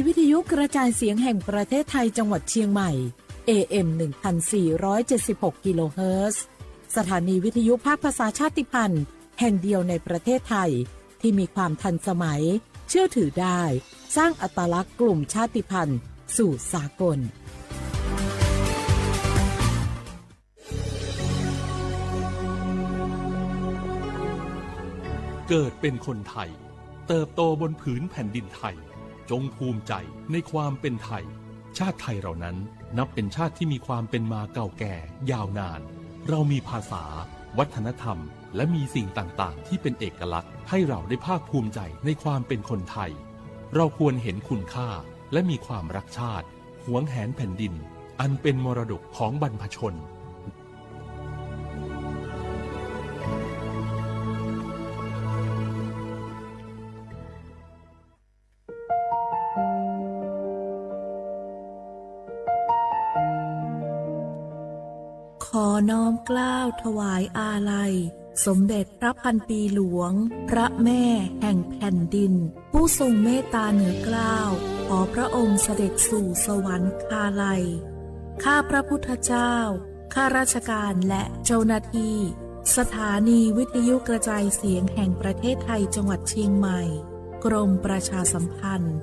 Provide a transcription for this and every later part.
วิทยุกระจายเสียงแห่งประเทศไทยจังหวัดเชียงใหม่ เอเอ็ม หนึ่งพันสี่ร้อยเจ็ดสิบหก กิโลเฮิรตซ์ สถานีวิทยุภาคภาษาชาติพันธุ์แห่งเดียวในประเทศไทย ที่มีความทันสมัย เชื่อถือได้ สร้างอัตลักษณ์กลุ่มชาติพันธุ์สู่สากล เกิดเป็นคนไทย เติบโตบนผืนแผ่นดินไทย จงภูมิใจในความเป็นไทย ชาติไทยเรานั้นนับเป็นชาติที่มีความเป็นมาเก่าแก่ยาวนาน เรามีภาษา วัฒนธรรม และมีสิ่งต่างๆ ที่เป็นเอกลักษณ์ ให้เราได้ภาคภูมิใจในความเป็นคนไทย เราควรเห็นคุณค่า และมีความรักชาติ หวงแหนแผ่นดิน อันเป็นมรดกของบรรพชน ขอน้อมเกล้าถวายอาลัย สมเด็จพระพันปีหลวง พระแม่แห่งแผ่นดิน ผู้ทรงเมตตาเหนือเกล้า ขอพระองค์เสด็จสู่สวรรคาลัย ข้าพระพุทธเจ้า ข้าราชการและเจ้าหน้าที่ สถานีวิทยุกระจายเสียงแห่งประเทศไทยจังหวัดเชียงใหม่ กรมประชาสัมพันธ์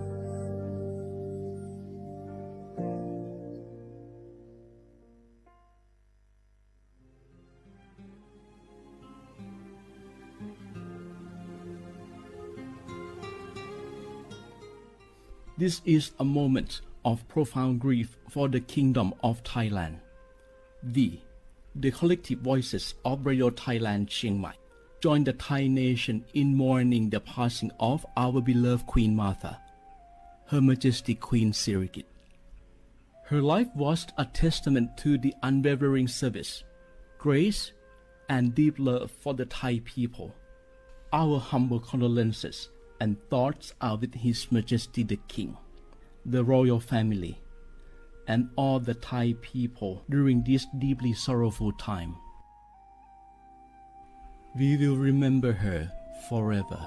This is a moment of profound grief for the Kingdom of Thailand. We, the collective voices of Radio Thailand Chiang Mai, join the Thai nation in mourning the passing of our beloved Queen Mother, Her Majesty Queen Sirikit. Her life was a testament to the unwavering service, grace, and deep love for the Thai people. Our humble condolences and thoughts are with His Majesty the King, the royal family, and all the Thai people during this deeply sorrowful time. We will remember her forever.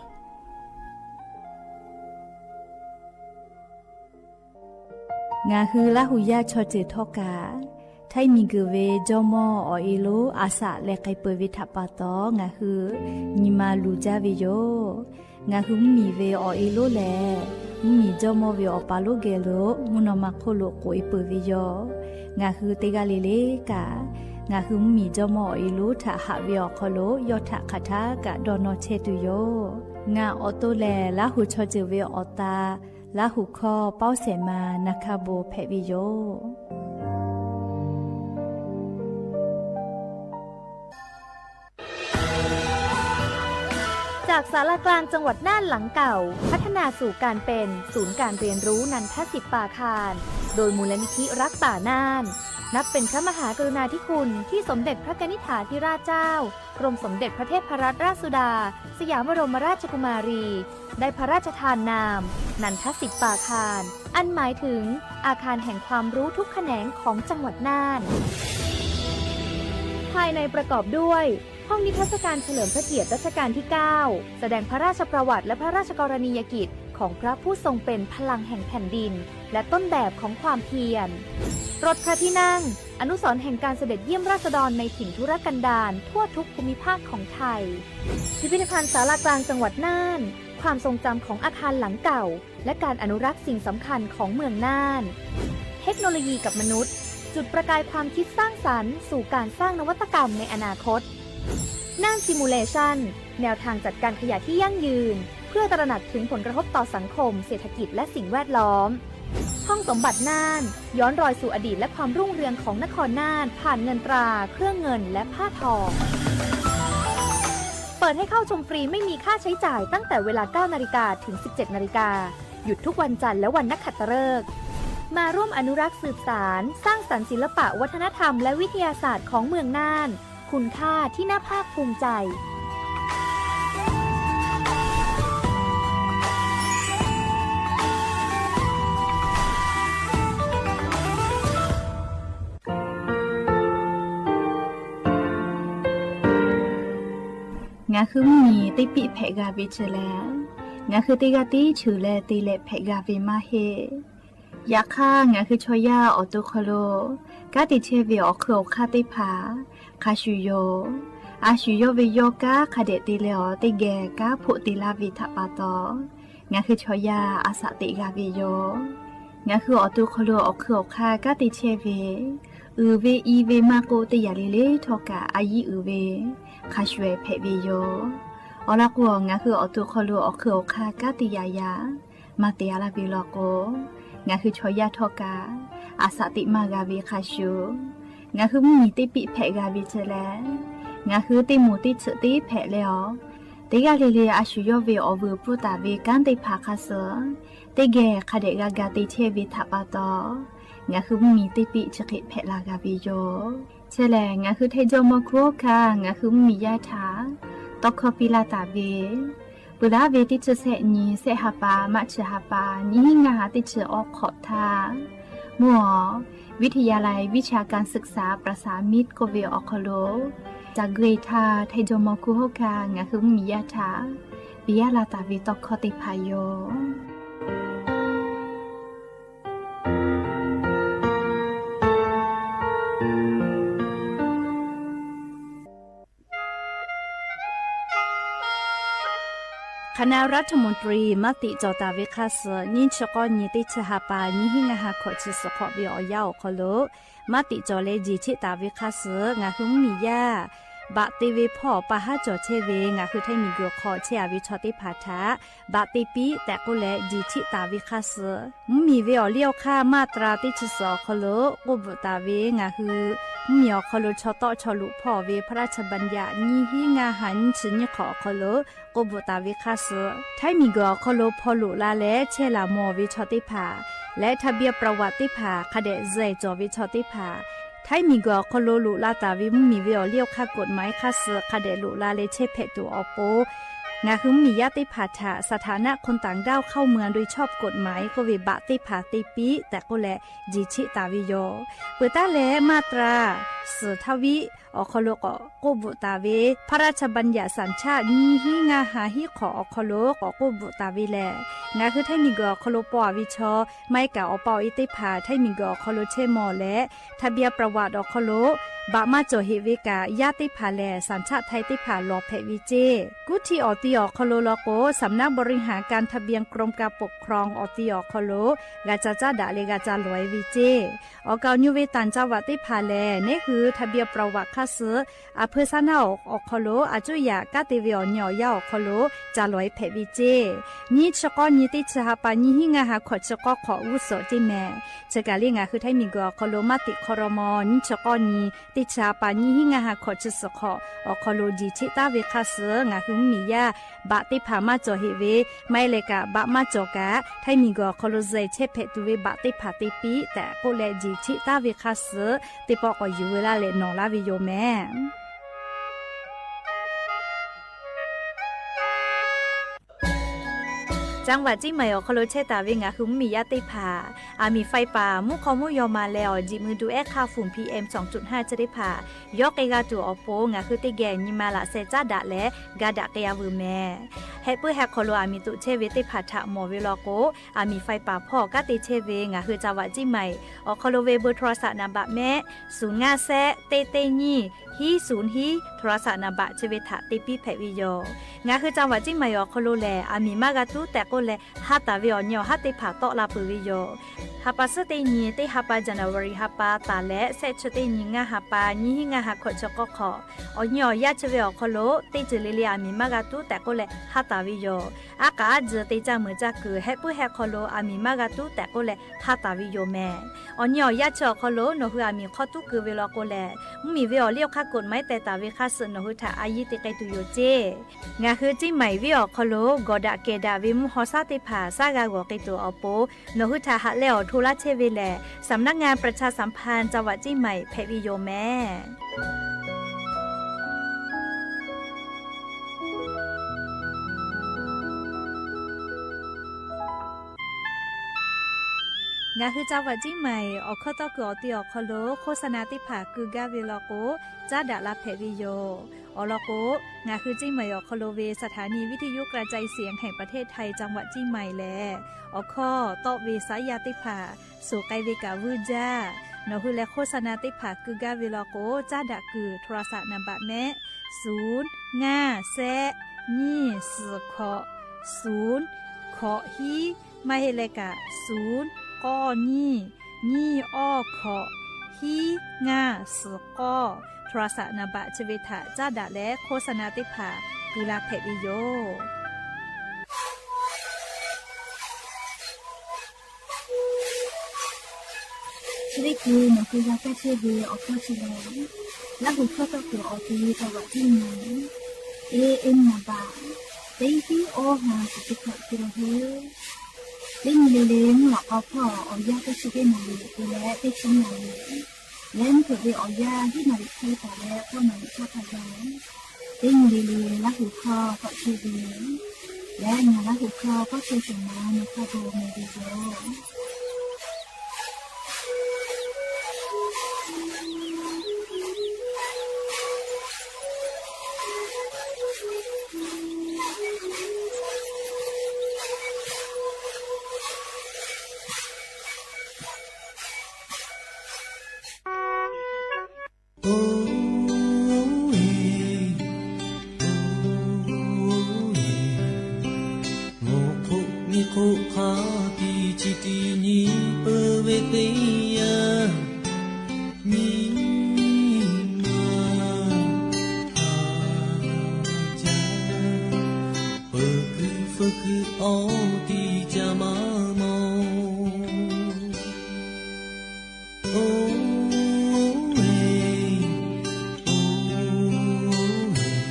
Ngaˬ hui Laˇ huˍ yaˇ chaw ceuˬ htawˇ kaꞈ, Htaiˇ miˬguiˬ ve jawˇmawˇ awˬ e lonˉ a shaꞈ leh k'ai peuˬ ve htaꞈ pa taw, ngaˬ hui nyi ma luˬ jaˇ ve yoˬ. Ngaˬ hui mvuhˇmiˬ ve awˬ e lonˉ lehˬ, mvuhˇmiˬ jawˇmawˇ ve awˬ pa lonˉ geh lo mvuhˇ naw ma hk'oˆ lo k'oꞈ e peuˬ ve yoˬ. Ngaˬ hui teˇ g'aˇ le le kaꞈ, ngaˬ hui mvuhˇmiˬ jawˇmawˇ awˬ e lonˉ htaꞈ haꞈ ve awˬ hk'aw lo yawˇ htaꞈ hk'aˬ htaˇ kaꞈ dawˇ nawˇ chehˇ tuˬ yoˬ. Ngaˬ awˬ to lehˬ, Laˇ huˍ chaw ceuˬ ve awˬ ta, Laˇ huˍ hkawˇ Pawˇ Sehˍ ma Na hkaˇ bon hpehꞈ ve yoˬ. จากศาลากลางจังหวัดน่านหลังเก่า พัฒนาสู่การเป็นศูนย์การเรียนรู้นันทสิทธิ์ปาคาร โดยมูลนิธิรักป่าน่าน นับเป็นพระมหากรุณาธิคุณที่สมเด็จพระกนิษฐาธิราชเจ้า กรมสมเด็จพระเทพรัตนราชสุดา สยามบรมราชกุมารี ได้พระราชทานนาม นันทสิทธิ์ปาคาร อันหมายถึงอาคารแห่งความรู้ทุกแขนงของจังหวัดน่าน ภายในประกอบด้วย ห้องนิทรรศการเฉลิมพระเกียรติรัชกาลที่ เก้า แสดงพระราชประวัติและพระราชกรณียกิจของพระผู้ทรงเป็นพลังแห่งแผ่นดิน และต้นแบบของความเพียร รถพระที่นั่ง อนุสรณ์แห่งการเสด็จเยี่ยมราษฎรในถิ่นทุรกันดารทั่วทุกภูมิภาคของไทย พิพิธภัณฑ์ศาลากลางจังหวัดน่าน ความทรงจำของอาคารหลังเก่า และการอนุรักษ์สิ่งสำคัญของเมืองน่าน เทคโนโลยีกับมนุษย์ จุดประกายความคิดสร้างสรรค์สู่การสร้างนวัตกรรมในอนาคต น่าน Simulation แนวทางจัดการขยะที่ยั่งยืน เพื่อตระหนักถึงผลกระทบต่อสังคม เศรษฐกิจ และสิ่งแวดล้อม ห้องสมบัติน่าน ย้อนรอยสู่อดีตและความรุ่งเรืองของนครน่าน ผ่านเงินตรา เครื่องเงิน และผ้าทอง เปิดให้เข้าชมฟรีไม่มีค่าใช้จ่ายตั้งแต่เวลา เก้านาฬิกา ถึง สิบเจ็ดนาฬิกา หยุดทุกวันจันทร์และวันนักขัตฤกษ์ มาร่วมอนุรักษ์สืบสาน สร้างสรรค์ศิลปะวัฒนธรรมและวิทยาศาสตร์ของเมืองน่าน คุณค่าที่น่าภาคภูมิใจ Ngaˬ hui mvuhˇmiˬ teˇ piˆ hpehꞈ g'a ve chi lehˬ, Ngaˬ hui teˇ g'aˇ tiˉ cheuˬ leh te leh hpehꞈ g'a ve maˇ heˆ. Yaꞈ hk'aˇ, ngaˬ hui chaw yaˇ awˬ to hk'aw lo kanˉ te chehˇ ve awˬ hk'eun awˬ hk'aˇ teˇ hpaˍ hk'a shuˍ yoˬ. A shu yawˇ ve yawˇ kanˉ hk'a dehꞈ te leh awˬ teˇ geh kanˉ hpoˆ te laˇ ve htaꞈ pa taw, ngaˬ hui chaw yaˇ a shaꞈ teꞈ g'a ve yoˬ. Ngaˬ hui awˬ to hk'aw lo awˬ hk'eun awˬ hk'aˇ kanˉ te chehˇ ve, uiˍ ve i ve maˇ k'oˆ, teˇ yanˇ le le htawˇ kaꞈ a yiˉ uiˍ ve hk'a shuˍ ehˍ hpehꞈ ve yoˬ. Awˬ lawn k'o, ngaˬ hui awˬ to hk'aw lo awˬ hk'eun awˬ hk'aˇ kanˉ te yaꞈ yaꞈ maˇ te a laˇ ve law k'o, ngaˬ hui chaw yaˇ htawˇ kaꞈ a shaꞈ teꞈ maˇ g'a ve hk'a shuˍ, ngaˬ hui mvuhˇmiˬ teˇ piˆ hpehꞈ g'a ve chi lehˬ, ngaˬ hui teˇ moˍ teˇ tsuhꞈ teˇ hpehꞈ leh awˬ, teˇ g'aˇ le le a shu yawˇ ve awˬ vuiˬ pfuhˇ taˍ ve kanˉ teˇ hpaˍ hk'a suh teˇ geh hk'a dehꞈ g'a ga te chehˇ ve htaꞈ pa taw, ngaˬ hui mvuhˇmiˬ teˇ piˆ chi hk'e hpehꞈ la g'a ve yoˬ. Chi lehˬ, ngaˬ hui Htaiˇ jawˇmawˇ hkuˇ oˇ hkanˇ ngaˬ hui mvuhˇmiˬ yaˇ htaꞈ tawˇ hkawˇ piˇ laˇ taˍ ve, peuˬ laˉ ve teˇ chi sehˆ nyi, sehˆ ha pa maˇ chi ha pa, nyiˇ hinˉ ngaˇ ha teˇ chi awˬ hk'awꞈ htaˇ, mvuhˇ awˬ วิทยาลัยวิชาการศึกษาประสามิตร k'oˆ ve awˬ hk'aw lo, ca gui htaˇ Htaiˇ jawˇmawˇ hkuˇ oˇ hkanˇ ngaˬ hui mvuhˇmiˬ yaˇ htaꞈ piˇ laˇ taˍ ve tawˇ hkawˇ teˇ hpaˍ yoˬ. Hk'aˬ naˆ รัฐมนตรี maˇ tiꞈ cawˬ taˍ ve hk'a suh, nyiˇ chi k'awˇ nyi teˇ chi ha pa nyiˇ hinˉ ngaˇ ha hkawꞈ chi suhˍ hk'awꞈ ve awˬ yanˇ awˬ hk'aw lo maˇ tiꞈ cawˬ leh jeˬ cheˆ taˍ ve hk'a suh, ngaˬ hui mvuhˇmiˬ yaˇ baꞈ te ve hpawˇ pa haˉ cawˬ chehˇ ve ngaˬ hui Htaiˇ miˬguiˬ hk'aw chehˇ a ve chaw teˇ hpaˍ htaꞈ baꞈ te piˇ tehꞈ k'oˆ leh jeˬ cheˆ taˍ ve hk'a suh, mvuhˇmiˬ ve awˬ liˇ awˬ hk'aˇ maˇ tra teˇ chi suhˍ awˬ hk'aw lo k'oˆ bvuhꞈ taˍ ve ngaˬ hui mvuhˇmiˬ awˬ hk'aw lo chaw tawˆ chaw luꞈ hpawˇ ve พระราชบัญญัติ nyiˇ hinˉ ngaˇ ha nyiˇ chi nyiˇ hk'awꞈ awˬ hk'aw lo k'oˆ bvuhꞈ taˍ ve hk'a suh, Htaiˇ miˬguiˬ awˬ hk'aw lo hpaw loꞈ la leh chehˇ laˬ mawˬ ve chaw teˇ hpaˍ leh ทะเบียนประวัติ teˇ hpaˍ hk'a dehꞈ zuhˬ cawˬ ve chaw teˇ hpaˍ, Htaiˇ miˬguiˬ awˬ hk'aw lo loꞈ la taˍ ve mvuhˇmiˬ ve awˬ liˇ awˬ hk'aˇ กฎหมาย hk'a suh hk'a dehꞈ loꞈ la leh chehˇ hpehꞈ tuˬ awˬ pon, ngaˬ hui mvuhˇmiˬ yaˇ teˇ hpaˍ htaꞈ สถานะคนต่างด้าวเข้าเมืองโดยชอบกฎหมาย k'oˆ ve baꞈ teˇ hpaˍ te piˇ tehꞈ k'oˆ leh jeˬ cheˆ taˍ ve yoˬ. Peuˬ taˉ leh maˇ tra suhˍ htaˇ viˉ awˬ hk'aw lo k'awꞈ k'oˆ bvuhꞈ taˍ ve พระราชบัญญัติสัญชาติ nyiˇ hinˉ ngaˇ ha hiˉ hk'awꞈ awˬ hk'aw lo k'awꞈ k'oˆ bvuhꞈ taˍ ve lehˬ, ngaˬ hui Htaiˇ miˬguiˬ awˬ hk'aw lo paw a ve chaw maˇ heˆ kaꞈ awˬ pa awˬ e teˇ hpaˍ Htaiˇ miˬguiˬ awˬ hk'aw lo chehˇ mawˬ leh ทะเบียนประวัติ awˬ hk'aw lo baꞈ maˇ cawˬ heꞈ ve kaꞈ yaˇ teˇ hpaˍ lehˬ สัญชาติไทย teˇ hpaˍ lawˬ hpehꞈ ve ceˇ. Kuˇ htiˇ awˬ ti awˬ hk'aw lo law k'o, สำนักบริหารการทะเบียน กรมการปกครอง awˬ ti awˬ hk'aw lo g'a ca caˉ daꞈ leh g'a ca lawˬ e ve ceˇ. Awˬ kaˍ awˬ nyi ve ต่างจังหวัด teˇ hpaˍ lehˬ, neˉ hui ทะเบียนประวัติ hk'a suh aˬ hpeu saˉ naˉ awˬ hk'aw lo a cuˇ yaꞈ kanˉ te ve awˬ nyi awˬ yanˇ awˬ hk'aw lo ca lawˬ e hpehꞈ ve ceˇ. Nyiˇ chi k'awˇ nyi teˇ chi ha pa nyiˇ hinˉ ngaˇ ha hkawꞈ chi k'awˇ hk'awꞈ g'uˇ suhˍ ceˇ mehˍ. Chi kaˬ le ngaˬ hui Htaiˇ miˬguiˬ awˬ hk'aw lo maˇ tiꞈ hk'aw raw maw nyiˇ chi k'awˇ nyi teˇ chi ha pa nyiˇ hinˉ ngaˇ ha hkawꞈ chi suhˍ hk'awꞈ awˬ hk'aw lo jeˬ cheˆ taˍ ve hk'a suh ngaˬ hui mvuhˇmiˬ yaˇ baꞈ teˇ hpaˍ maˇ cawˬ heꞈ ve, maˇ heˆ leh kaꞈ baꞈ maˇ cawˬ kaꞈ Htaiˇ miˬguiˬ awˬ hk'aw lo zuhˬ chehˇ hpehꞈ tuˬ ve baꞈ teˇ hpaˍ te piˇ tehꞈ k'oˆ leh jeˬ cheˆ taˍ ve hk'a suh teˇ pawˆ k'awꞈ yuˬ veu laˇ leh nawˬ laˇ ve yoˬ mehˍ. จังหวัดเชียงใหม่ awˬ hk'aw lo chehˇ taˍ ve ngaˬ hui mvuhˇmiˬ yaˇ teˇ hpaˍ, aˬ miˍ faiˇ paˍ mvuhˇ hk'aw mvuhˇ yaw ma leh awˬ jiꞈ mui du ehˉ hk'aˇ ฝุ่น PM สองจุดห้า chi teˇ hpaˍ yawˇ k'ai g'a tuˬ awˬ pon ngaˬ hui teˇ geh nyi ma laꞈ sheh caˉ daꞈ leh ga daꞈ k'ai a veuˬ mehˍ. Heh puiˉ heh hk'aw lo aˬ miˍ toꞈ chehˇ ve teˇ hpaˍ htaꞈ mawˬ ve law k'o, aˬ miˍ faiˇ paˍ hpawˇ kanˉ te chehˇ ve ngaˬ hui จังหวัดเชียงใหม่ awˬ hk'aw lo ve เบอร์โทรศัพท์ นัมเบอร์ mehˆ ศูนย์ ห้า แซะ เต๊ะ เต๊ะ nyiˇ hiˉ ศูนย์ hiˉ โทรศัพท์ นัมเบอร์ chi ve htaꞈ te piˇ hpehꞈ ve yoˬ. Ngaˬ hui จังหวัดเชียงใหม่ awˬ hk'aw lo lehˬ, aˬ miˍ maˇ g'a tuˉ tehꞈ k'oˆ leh ha taˍ ve awˬ nyi awˬ haˉ teˇ hpaˍ tawˆ la peuˬ ve yoˬ. Ha pa suhˉ teˇ nyi teˇ ha pa January ha pa taˍ leh shehˆ chi teˇ nyi ngaˇ ha pa nyiˇ hinˉ ngaˇ ha hkawꞈ chi k'awˇ hk'awꞈ, awˬ nyi awˬ yaˇ chi ve awˬ hk'aw lo teˇ ceuˬ le le aˬ miˍ maˇ g'a tuˉ tehꞈ k'oˆ leh ha taˍ ve yoˬ. Aˉ k'aꞈ aˉ tzuhˬ te caˇ meuˍ caˇ kuiˬ heh puiˉ heh hk'aw lo aˬ miˍ maˇ g'a tuˉ tehꞈ k'oˆ leh ha taˍ ve yoˬ mehˍ. Awˬ nyi awˬ yaˇ chi awˬ hk'aw lo nawˬ hui aˬ miˍ hk'aw tuˉ keu ve law k'o lehˬ, mvuhˇmiˬ ve awˬ liˇ awˬ hk'aˇ กฎหมาย teh taˍ ve hk'aˇ suh nawˬ hui htaꞈ a yiˇ te k'ai tuˬ yoˬ ceˇ. Ngaˬ hui Ciˇ Maiˍ venˇ awˬ hk'aw lo gawˬ daꞈ kehˬ daꞈ ve mvuhˇ haw shaˉ teˇ hpaˍ shaˉ g'a g'awˬ k'ai tuˬ awˬ pon, nawˬ hui htaꞈ haꞈ leh awˬ hto laˇ chehˇ ve lehˬ, สำนักงานประชาสัมพันธ์จังหวัดเชียงใหม่ hpehꞈ ve yoˬ mehˍ. Ngaˬ hui จังหวัดเชียงใหม่ awˬ hkawˇ tawˇ kuiˬ awˬ ti awˬ hk'aw lo โฆษณา teˇ hpaˍ keu gaˇ ve law k'o, caˉ daꞈ la hpehꞈ ve yoˬ. Awˬ lawn k'o, ngaˬ hui เชียงใหม่ awˬ hk'aw lo ve สถานีวิทยุกระจายเสียงแห่งประเทศไทย จังหวัดเชียงใหม่ lehˬ, awˬ hkawˇ tawˆ ve saˉ yaˇ teˇ hpaˍ suhˍ k'ai ve kaꞈ vuiˇ jaˇ. Nawˬ hui leh โฆษณา teˇ hpaˍ keu gaˇ ve law k'o, caˉ daꞈ kuiˬ โทรศัพท์ naˍ baꞈ mehˆ: suˍ ngaˇ shehˆ nyiˇ suhˍ hkawꞈ suˍ hkawꞈ hiˉ, maˇ heˆ leh kaꞈ suˍ k'awˇ nyiˇ nyiˇ awˇ hkawꞈ hiˉ ngaˇ suhˍ k'awˇ โทรศัพท์ naˍ baꞈ chi ve htaꞈ caˉ daꞈ leh โฆษณา teˇ hpaˍ keu la hpehꞈ ve yoˬ. Chi teˇ hkui nawˬ hui g'a kaˇ chehˇ ve awˬ hkawˇ chi lehˬ, Laˇ huˍ hkawˇ tawˇ kuiˬ awˬ ti จังหวัดเชียงใหม่ A M naˍ baꞈ teˇ hiˉ awˇ ha suhˍ teˇ hkawꞈ te la heuˆ. Teˇ nyi le le mvuhˇ lawꞈ k'aw hpawˇ awˬ yanˇ teˇ chi teˇ naˍ riˍ te leh teˇ chi naˍ riˍ, leh mvuhˇ hpeuꞈ ve awˬ yanˇ hiˉ naˍ riˍ hk'e taˍ leh k'awˇ naˍ riˍ htaˇ hk'a gaˬ, teˇ nyi le le Laˇ huˍ hkawˇ tawˆ chehˇ ve leh, ngaˬ Laˇ huˍ hkawˇ k'awˇ chehˇ shuˍ ma nyi hk'a gaˬ meh ve yoˬ. Mawˬ hk'oˆ nyi hk'oˆ hk'a tiꞈ chi tiꞈ nyi peuˬ ve teˇ yanˇ, nyi ma ha jaˇ, peuˬ kuiˬ feu kuiˬ awˬ tiꞈ ca maˇ mawˬ. Oˇ ve, oˇ ve,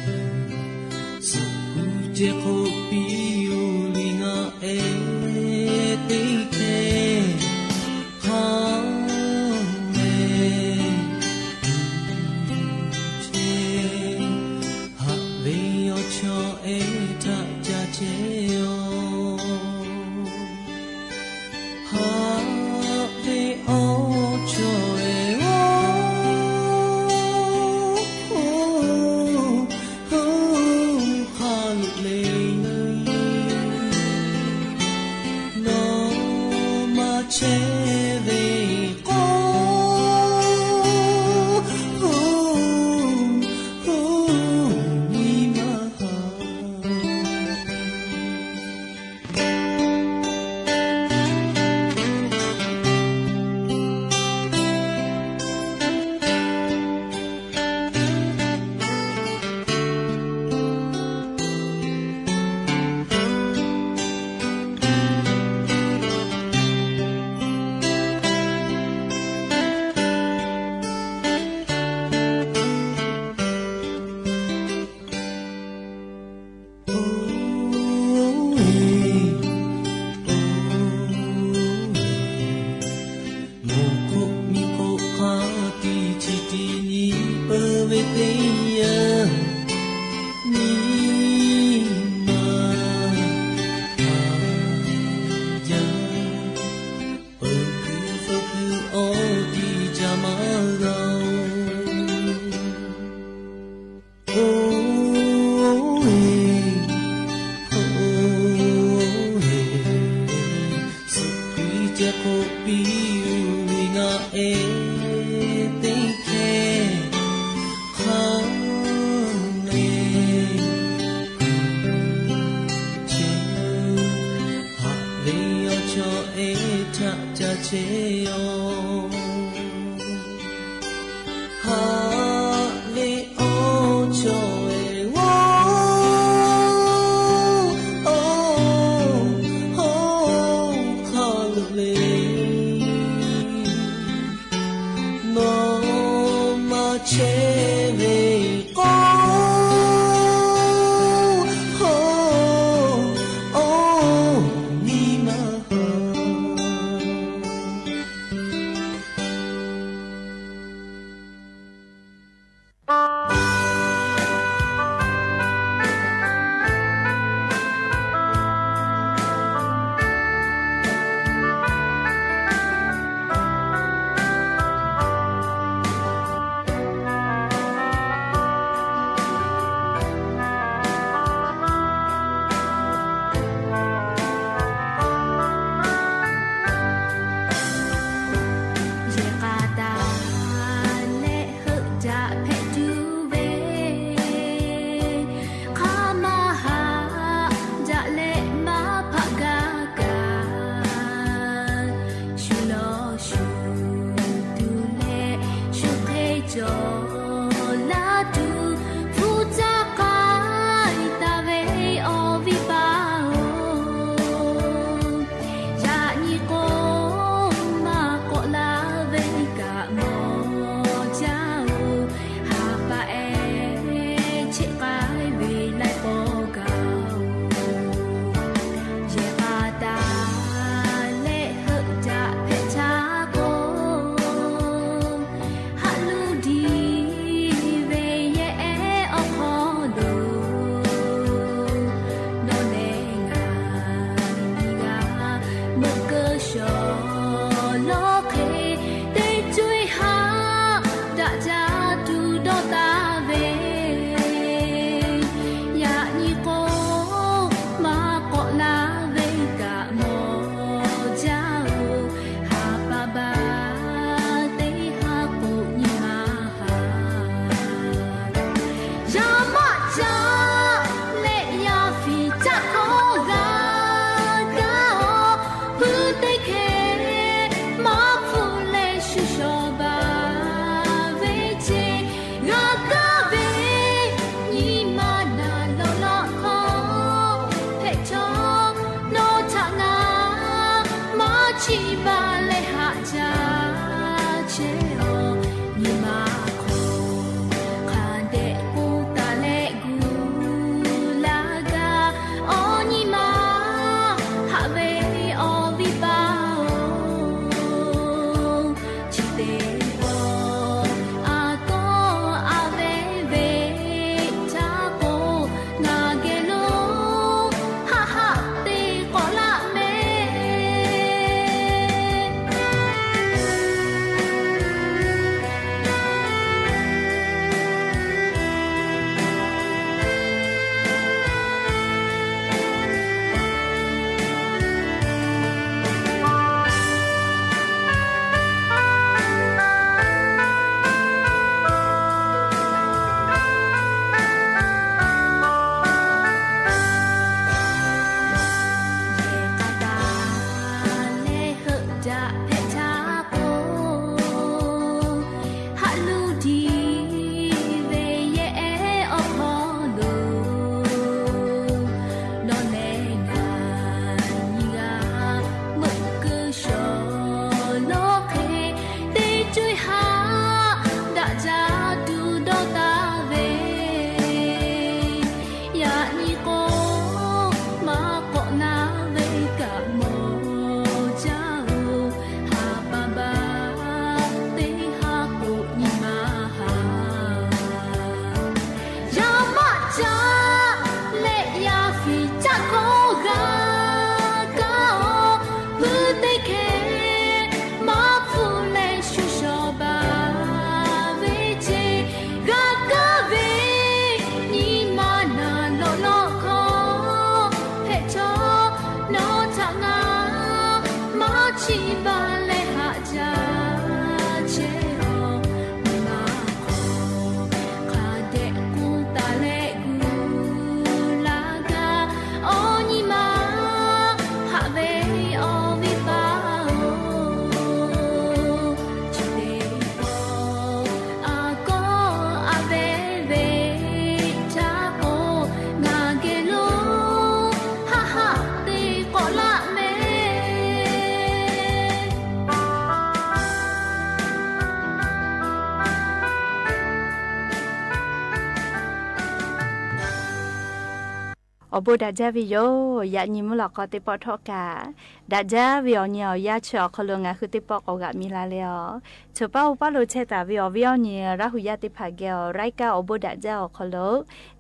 suhˍ kuiˬ ceh k'oˆ piˇ oˬ le ngaˬ ehˉ teˇ hkehˇ hk'a meh chehˇ, haꞈ ve awˬ chaw ehˉ htaꞈ ca chehˇ aˬ. Haꞈ ve awˬ chaw ehˉ oˬ, hk'a luꞈ le nawˬ maˇ chehˇ ve k'o, nyi ma ha. Mawˬ hk'oˆ nyi hk'oˆ hk'a tiꞈ chi tiꞈ nyi peuˬ ve teˇ yanˇ, nyi ma ha jaˇ, peuˬ kuiˬ feu kuiˬ awˬ tiꞈ ca maˇ g'a oˬ. Oˇ ve, oˇ ve, suhˍ kuiˬ ceh k'oˆ piˇ oˬ le ngaˬ ehˉ teˇ hkehˇ hk'a meh chehˇ, haꞈ ve awˬ chaw ehˉ htaꞈ ca chehˇ aˬ. Haꞈ ve awˬ chaw ehˉ oˬ, oˇ, oˇ, hk'a luꞈ le nawˬ maˇ chehˇ ve k'o, oˇ, oˇ, nyi ma ha. Shu tuˬ leh shu hk'e cawˬ laˇ tuˬ, hpu caˇ k'ai taˍ ve awˬ viˉ paˍ-oˬ, yaꞈ nyi k'o maˇ k'awꞈ la ve kaꞈ mawˬ jaˇ-oˬ. Ha pa ehˉ cheˆ k'ai ve laiˉ paw gaˬ-oˬ, yehˬ k'a taˍ leh heuˆ jaˇ hpehꞈ htaˇ k'o, haꞈ luˇ diˇ ve yehˬ ehˉ awˬ hk'aw lo nawˬ leh ngaˬ nyi g'a meuꞈ keu shawˍ lawˬ hk'e, teˇ co-e haꞈ daꞈ jaˇ tuˬ dawˇ taˍ ve, yaꞈ nyi k'o maˇ k'awꞈ la ve kaꞈ mawˬ jaˇ-oˬ. Ha pa ba teˇ haˉ k'o nyi ma haꞈ, yaˇ maˆ caˆ leh yaˇ fiˍ caˆ hkawˇ g'a kaˇ-oˬ. Puiˉ teˇ hkeh maˇ hpfuhˇ leh shu shawˍ baˬ ve ce, g'a kaˇ ve nyi ma naˬ lawꞈ lawꞈ hkawˇ hpehꞈ chaw, nawˬ htaꞈ ngaˬ maˇ chiˇ baˬ leh haꞈ jaˇ chehˇ-oˬ. Nyi ma hk'aw hk'a dehꞈ k'oˆ taˍ leh gu laˇ gaˇ, awˬ nyi ma haꞈ ve awˬ viˉ paˍ-oˬ, chi teˇ pawˆ a kawˆ a ve ve htaˇ k'o, ngaˬ geh lo haˆ haˆ te k'awꞈ laˇ mehˍ. Yehˬ k'a taˍ leh heuˆ jaˇ hpehꞈ htaˇ k'o, haꞈ luˇ diˇ ve yehˬ ehˉ awˬ hk'aw lo nawˬ leh ngaˬ nyi g'a meuꞈ keu shawˍ lawˬ hk'e, teˇ co-e haꞈ daꞈ jaˇ tuˬ dawˇ taˍ ve, yaꞈ nyi k'o maˇ k'awꞈ na ve kaꞈ mawˬ jaˇ-oˬ. Ha pa ba teˇ haˉ k'o nyi ma haꞈ, yaˇ maˆ caˆ leh yaˇ fiˍ caˆ hkawˇ g'a kaˇ-oˬ. Puiˉ teˇ hkeh maˇ hpfuhˇ leh shu shawˍ baˬ ve ce, g'a kaˇ ve nyi ma naˬ lawꞈ lawꞈ hkawˇ hpehꞈ chaw, nawˬ htaꞈ ngaˬ maˇ chiˇ baˬ leh haꞈ jaˇ chehˇ-oˬ. Nyi ma hk'aw hk'a dehꞈ k'oˆ taˍ leh gu laˇ gaˇ, awˬ nyi ma haꞈ ve awˬ viˉ paˍ-oˬ, chi teˇ pawˆ a kawˆ a ve ve htaˇ k'o, ngaˬ geh lo haˆ haˆ te k'awꞈ laˇ mehˍ. Awˬ bon daꞈ jaˇ ve yoˬ. Yaꞈ nyi mvuhˇ lawꞈ k'aw teˇ pawˆ htawˇ kaꞈ, daꞈ jaˇ ve awˬ nyi awˬ yanˇ chi awˬ hk'aw lo ngaˬ hui teˇ pawˆ k'awꞈ g'aꞈ mi la leh-aˬ, choˬ paˉ oˇ paˉ lo chehˇ taˍ ve awˬ viˉ awˬ nyi Laˇ hu yaˇ teˇ hpaˍ geh awˬ laiˉ kaˆ awˬ bon daꞈ jaˇ awˬ hk'aw lo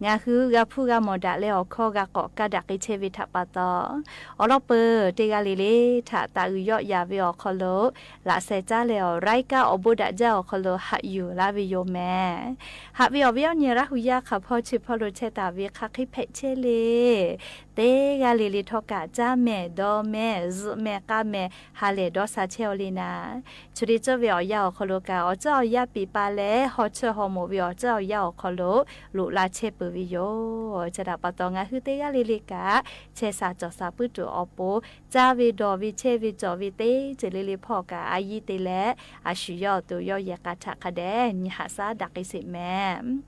ngaˬ hui g'a hpuˇ g'a mawˬ daꞈ leh awˬ hkawˇ g'a k'awꞈ kaˇ daꞈ k'ai chehˇ ve htaꞈ pa taw, awˬ lawn peuˬ teˇ g'aˇ le le htaꞈ taˍ uiˍ yawˆ yaˍ ve awˬ hk'aw lo laꞈ sheh caˉ leh awˬ laiˉ kaˆ awˬ bon daꞈ jaˇ awˬ hk'aw lo haꞈ yuˬ laˇ ve yoˬ mehˍ. Haꞈ ve awˬ viˉ awˬ nyi Laˇ hu yaˇ hk'aˬ hpawˇ chi hpawˇ lo chehˇ taˍ ve hk'aˬ hk'e hpehꞈ chehˇ le. Teˇ g'aˇ le le htawˇ kaꞈ caˇ mehˍ dawˇ mehˍ zuhꞈ mehˍ k'aˇ mehˍ ha lehˬ dawˇ sha chehˇ-aw le naˍ, chi teˇ ceuˬ ve awˬ yanˇ awˬ hk'aw lo kaꞈ awˬ ceuˬ awˬ yanˇ piˍ pa leh haw cheuˇ haw mawˬ ve awˬ ceuˬ awˬ yanˇ awˬ hk'aw lo loꞈ la chehˇ peuˬ ve yoˬ. Chi htaꞈ pa taw ngaˬ hui teˇ g'aˇ le le kaꞈ chehˇ sha cawˬ sha puiˉ tuˬ awˬ pon caˇ ve dawˬ ve chehˇ ve cawˬ ve teˇ ceuˬ le le hpawˇ kaꞈ a yiˇ te leh, a shu yawˇ awˬ to yawˇ yehˬ k'a htaꞈ hk'a dehꞈ nyi haꞈ shaˉ daꞈ k'ai sheˍ mehˍ.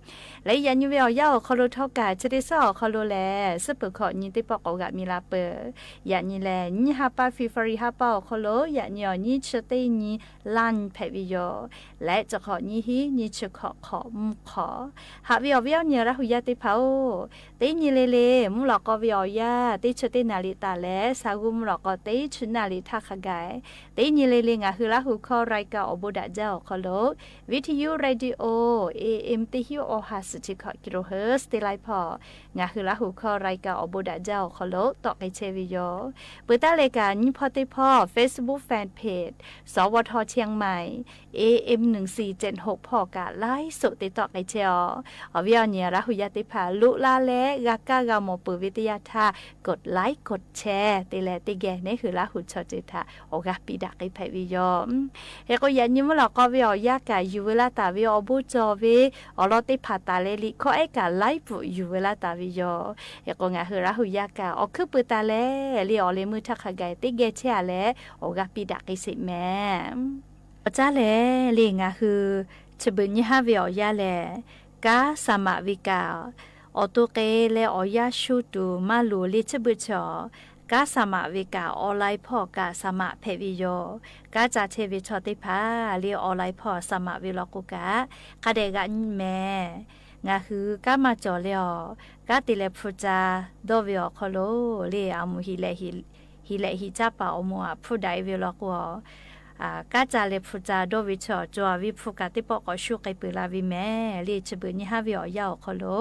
Leh yaꞈ nyi ve awˬ yanˇ awˬ hk'aw lo htawˇ kaꞈ chi teˇ shaˉ awˬ hk'aw lo lehˬ, suhˉ peuˬ hkawꞈ nyi teˇ pawˆ k'awꞈ g'aꞈ mi la peuˬ. Yaꞈ nyi lehˬ, nyiˇ ha pa February ha pa awˬ hk'aw lo yaꞈ nyi awˬ nyiˇ chi teˇ nyi lanˇ hpehꞈ ve yoˬ. Leh chi hk'awꞈ nyiˇ hinˉ nyiˇ chi hkawꞈ hk'awꞈ mvuhˇ hk'awꞈ, haꞈ ve awˬ viˉ awˬ nyi Laˇ hu yaˇ teˇ hpaˍ-oˬ, teˇ nyi le le mvuhˇ lawꞈ k'aw ve awˬ yanˇ teˇ chi teˇ naˍ riˍ taˍ leh sha g'uˇ mvuhˇ lawꞈ k'aw teˇ chi naˍ riˍ htaˇ hk'a gaˬ, teˇ nyi le le ngaˬ hui Laˇ hu hkawˇ รายการ awˬ bon daꞈ jaˇ awˬ hk'aw lo, V T U Radio A M teˇ hinˉ awˬ ha suhˍ chi hkawꞈ kilohertz teˇ laiˉ hpawˇ, ngaˬ hui Laˇ hu hkawˇ รายการ awˬ bon daꞈ jaˇ awˬ hk'aw lo tawˆ k'ai chehˇ ve yoˬ. Peuˬ taˉ leh kaꞈ nyiˇ hpawˇ teˇ hpawˇ Facebook fan page สวท เชียงใหม่ A M หนึ่งสี่เจ็ดหก hpawˇ kaꞈ ไลฟ์สด te tawˆ k'ai chehˇ-oˬ. Awˬ viˉ awˬ nyi Laˇ hu yaˇ teˇ hpaˍ loꞈ la leh g'a kaˇ g'a mawˬ peuˬ ve teˇ yanˇ htaˇ กดไลค์ กดแชร์ te leh teˇ geh neˉ hui Laˇ hu chaw ceuˬ htaꞈ awˬ g'aˇ piˇ daꞈ k'ai hpehꞈ ve yoˬ. Hk'e k'o, yaꞈ nyi mvuhˇ lawꞈ k'aw ve awˬ yanˇ kaꞈ yuˬ veu laˇ taˍ ve awˬ bon cawˬ ve awˬ lawn teˇ hpaˍ taˍ leh liꞈ hkawˇ ehˉ kaꞈ laiˉ pfuhꞈ yuˬ veu laˇ taˍ ve yoˬ. Hk'e k'o, ngaˬ hui Laˇ hu yaˇ kaꞈ awˬ hkuiˉ pui taˍ leh le awˬ leh meuˇ htaˇ hk'a gaˬ teˇ geh chehˇ-a leh awˬ g'aˇ piˇ daꞈ k'ai sheˍ mehˍ. Awˬ caˉ lehˬ le ngaˬ hui chi beuꞈ nyiˇ haˉ ve awˬ yanˇ lehˬ, kanˉ สมัคร ve kaꞈ awˬ to k'ai leh awˬ yanˇ shu tuˬ maˇ loˍ le chi beuꞈ chaw, kanˉ สมัคร ve kaꞈ online hpawˇ kaꞈ สมัคร hpehꞈ ve yoˬ. Kanˉ ca chehˇ ve chaw teˇ hpaˍ le online hpawˇ สมัคร ve law k'o kaꞈ hk'a dehꞈ g'a nyi mehˍ. Ngaˬ hui kanˉ maˇ cawˬ leh-aˬ, kanˉ te leh hpu ca dawˇ ve awˬ hk'aw lo le a moˍ hiˍ lehꞈ hiˍ caˇ paˍ awˬ moˍ aꞈ hpuˇ daꞈ-e ve law k'o, kanˉ ca leh hpu ca dawˇ ve chaw cawˬ-a ve hpu kaꞈ teˇ pawˆ k'awꞈ shu k'ai peuˬ la ve mehˍ le. Chi beuꞈ nyiˇ haˉ ve awˬ yanˇ awˬ hk'aw lo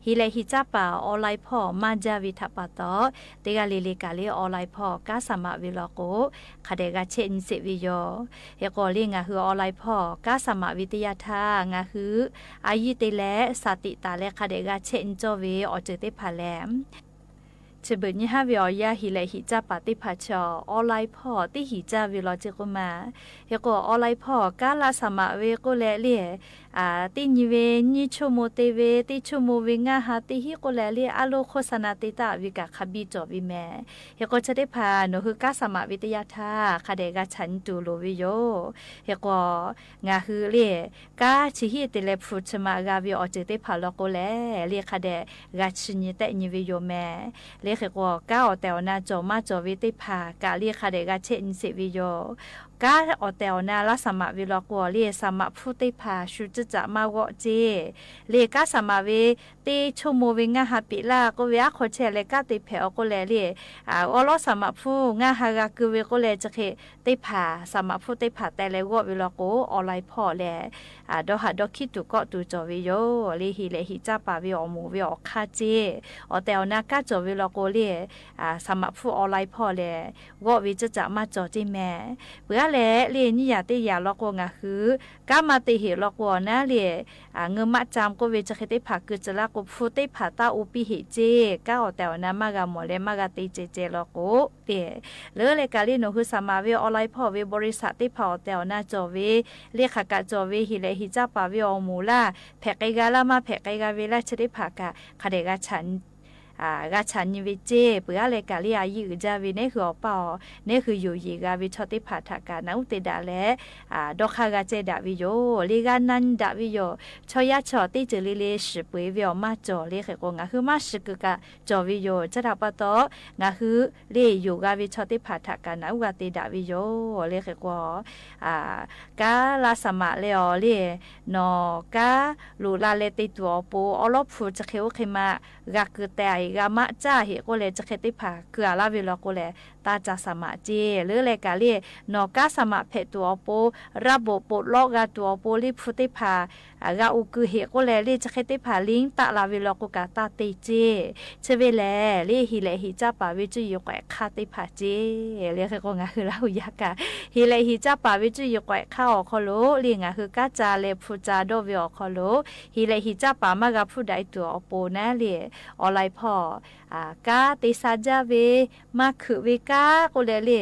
hiˍ lehꞈ hiˍ caˇ paˍ online hpawˇ maˇ jaˇ ve htaꞈ pa taw, teˇ g'aˇ le le kaꞈ le online hpawˇ kanˉ สมัคร ve law k'o hk'a dehꞈ g'a chehˇ nyi sheˍ ve yoˬ. Hk'e k'o le ngaˬ hui online hpawˇ kanˉ สมัคร ve teˇ yanˇ htaˇ ngaˬ hui a yiˇ te leh shaˍ tiꞈ taˍ leh hk'a dehꞈ g'a chehˇ nyi cawˇ ve awˬ ceuˬ teˇ hpaˍ lehˬ, chi beuꞈ nyiˇ haˉ ve awˬ yanˇ hiˍ lehꞈ hiˍ caˇ paˍ teˇ hpaˍ chaw online hpawˇ teˇ hiˍ caˇ ve law ceˇ k'oˆ ma. Hk'e k'o online hpawˇ kanˉ laˇ สมัคร ve k'oˆ leh le, teˇ nyi ve nyiˇ ชั่วโมง te ve, teˇ ชั่วโมง ve ngaˇ ha teˇ hinˉ k'oˆ leh le a loˍ โฆษณา te taˍ ve kaꞈ hk'a biˇ cawˬ ve mehˍ. Hk'e k'o chi teˇ hpaˍ nawˬ hui kanˉ สมัคร ve teˇ yanˇ htaˇ hk'a dehꞈ g'a chaꞈ nyi tuˬ loˍ ve yoˬ. Hk'e k'o ngaˬ hui le kanˉ chi hiˉ te leh hpu chi ma g'a ve awˬ ceuˬ teˇ hpaˍ law k'o leh le hk'a dehꞈ g'a chi nyi tehˆ nyi ve yoˬ mehˍ. Le hk'e k'o kanˉ awˬ tehˬ awˬ na cawˬ maˇ cawˬ ve teˇ hpaˍ kaꞈ le hk'a dehꞈ g'a chehˇ nyi sheˍ ve yoˬ. Kanˉ awˬ tehˬ awˬ na laˇ สมัคร ve law k'o le สมัคร hpfuhˇ teˇ hpaˍ shu cuˇ caꞈ maˇ g'awˆ ceˇ. Le kanˉ สมัคร ve teˇ ชั่วโมง ve ngaˇ ha peꞈ laˇ k'oˆ ve aˉ hk'aw chehˇ leh kanˉ te hpehꞈ-aˬ k'oˆ leh le, awˉ lawˉ สมัคร hpfuhˇ ngaˇ ha g'a keu ve k'oˆ leh chi hk'e teˇ hpaˍ สมัคร hpfuhˇ teˇ hpaˍ teh leh g'awˆ ve law k'o online hpawˇ leh dawˇ haꞈ dawˇ hkiˉ tuˬ kawˆ tuˬ cawˬ ve yoˬ. Le hiˍ lehꞈ hiˍ caˇ paˍ ve awˬ moˍ ve awˬ hk'aˇ ceˇ, awˬ tehˬ awˬ na kanˉ cawˬ ve law k'o le สมัคร hpfuhˇ online hpawˇ leh g'awˆ ve cuˇ caꞈ maˇ cawˬ ceˇ mehˍ. Peuˬ aˉ leh le nyiˇ yaꞈ teˇ yaꞈ law k'o ngaˬ hui kanˉ maˇ te heꞈ law k'o awˬ naˉ le ngeu maˆ cam k'oˆ ve chi hk'e teˇ hpaˍ keu tcuh laˇ k'o hpu teˇ hpaˍ taˇ oˇ piˇ heꞈ ceˇ. Kanˉ awˬ tehˬ awˬ na maˇ g'a mawˬ leh maˇ g'a te ceh ceh law k'o le, leuˉ leh kaꞈ le nawˬ hui สมัคร ve online hpawˇ ve บริษัท teˇ hpaˍ awˬ tehˬ awˬ na cawˬ ve le hk'aˬ kaꞈ cawˬ ve hiˍ lehꞈ hiˍ caˇ paˍ ve awˬ moˍ laˇ hpehꞈ k'ai g'a laˇ maˇ hpehꞈ k'ai g'a ve laˇ chi teˇ hpaˍ kaꞈ hk'a dehꞈ g'a chaꞈ nyi ve ceˇ. Peuˬ aˉ leh kaꞈ le a yiˇ uiˍ jaˇ ve neˉ hui awˬ paˇ awˬ neˉ hui yoˬ yeˬ g'a ve chaw teˇ hpaˍ htaꞈ kaꞈ naꞈ uˉ te daꞈ leh dawˇ hk'aˇ g'a ceh daꞈ ve yoˬ. Le g'a na nyi daꞈ ve yoˬ. Chaw yaˇ chaw teˇ ceuˬ le le shiˍ peu-eˬ ve awˬ maˇ cawˬ le hk'e k'o ngaˬ hui maˇ shiˍ kuiˬ kaꞈ cawˬ ve yoˬ. Chi htaꞈ pa taw ngaˬ hui le yoˬ g'a ve chaw teˇ hpaˍ htaꞈ kaꞈ naꞈ uˉ g'a te daꞈ ve yoˬ. Le hk'e k'o kanˉ laˇ สมัคร leh awˬ le nawˬ kanˉ loꞈ la leh te tuˬ awˬ pon awˉ lawˉ hpu chi hk'e oˇ hk'e ma g'a keu teh-a heꞈ g'a maˆ caˇ heꞈ k'oˆ leh chi hk'e teˇ hpaˍ keu-a laˇ ve law k'o leh taˇ ca สมัคร ceˇ. Leuˉ leh kaꞈ le nawˬ kanˉ สมัคร hpehꞈ tuˬ awˬ pon raˇ boꞈ poꞈ lawˆ g'a tuˬ awˬ pon le hpu teˇ hpaˍ g'a oˇ keu heꞈ k'oˆ leh le chi hk'e teˇ hpaˍ liˇ taˆ la ve law k'o kaꞈ taˇ te ceˇ. Chi ve lehˬ le hiˍ lehꞈ hiˍ caˇ paˍ ve cuˇ yiˍ k'awehꞈ hk'aˇ teˇ hpaˍ ceˇ. Le hk'e k'o ngaˬ hui Laˇ hu yaˇ kaꞈ hiˍ lehꞈ hiˍ caˇ paˍ ve cuˇ yiˍ k'awehꞈ hk'aˇ awˬ hk'aw lo le ngaˬ hui kanˉ ca leh hpu ca dawˇ ve awˬ hk'aw lo hiˍ lehꞈ hiˍ caˇ paˍ maˇ g'a hpuˇ daꞈ-e tuˬ awˬ pon naˉ le online hpawˇ kanˉ te sha jaˇ ve maˇ hkeuꞈ ve kanˉ k'oˆ leh le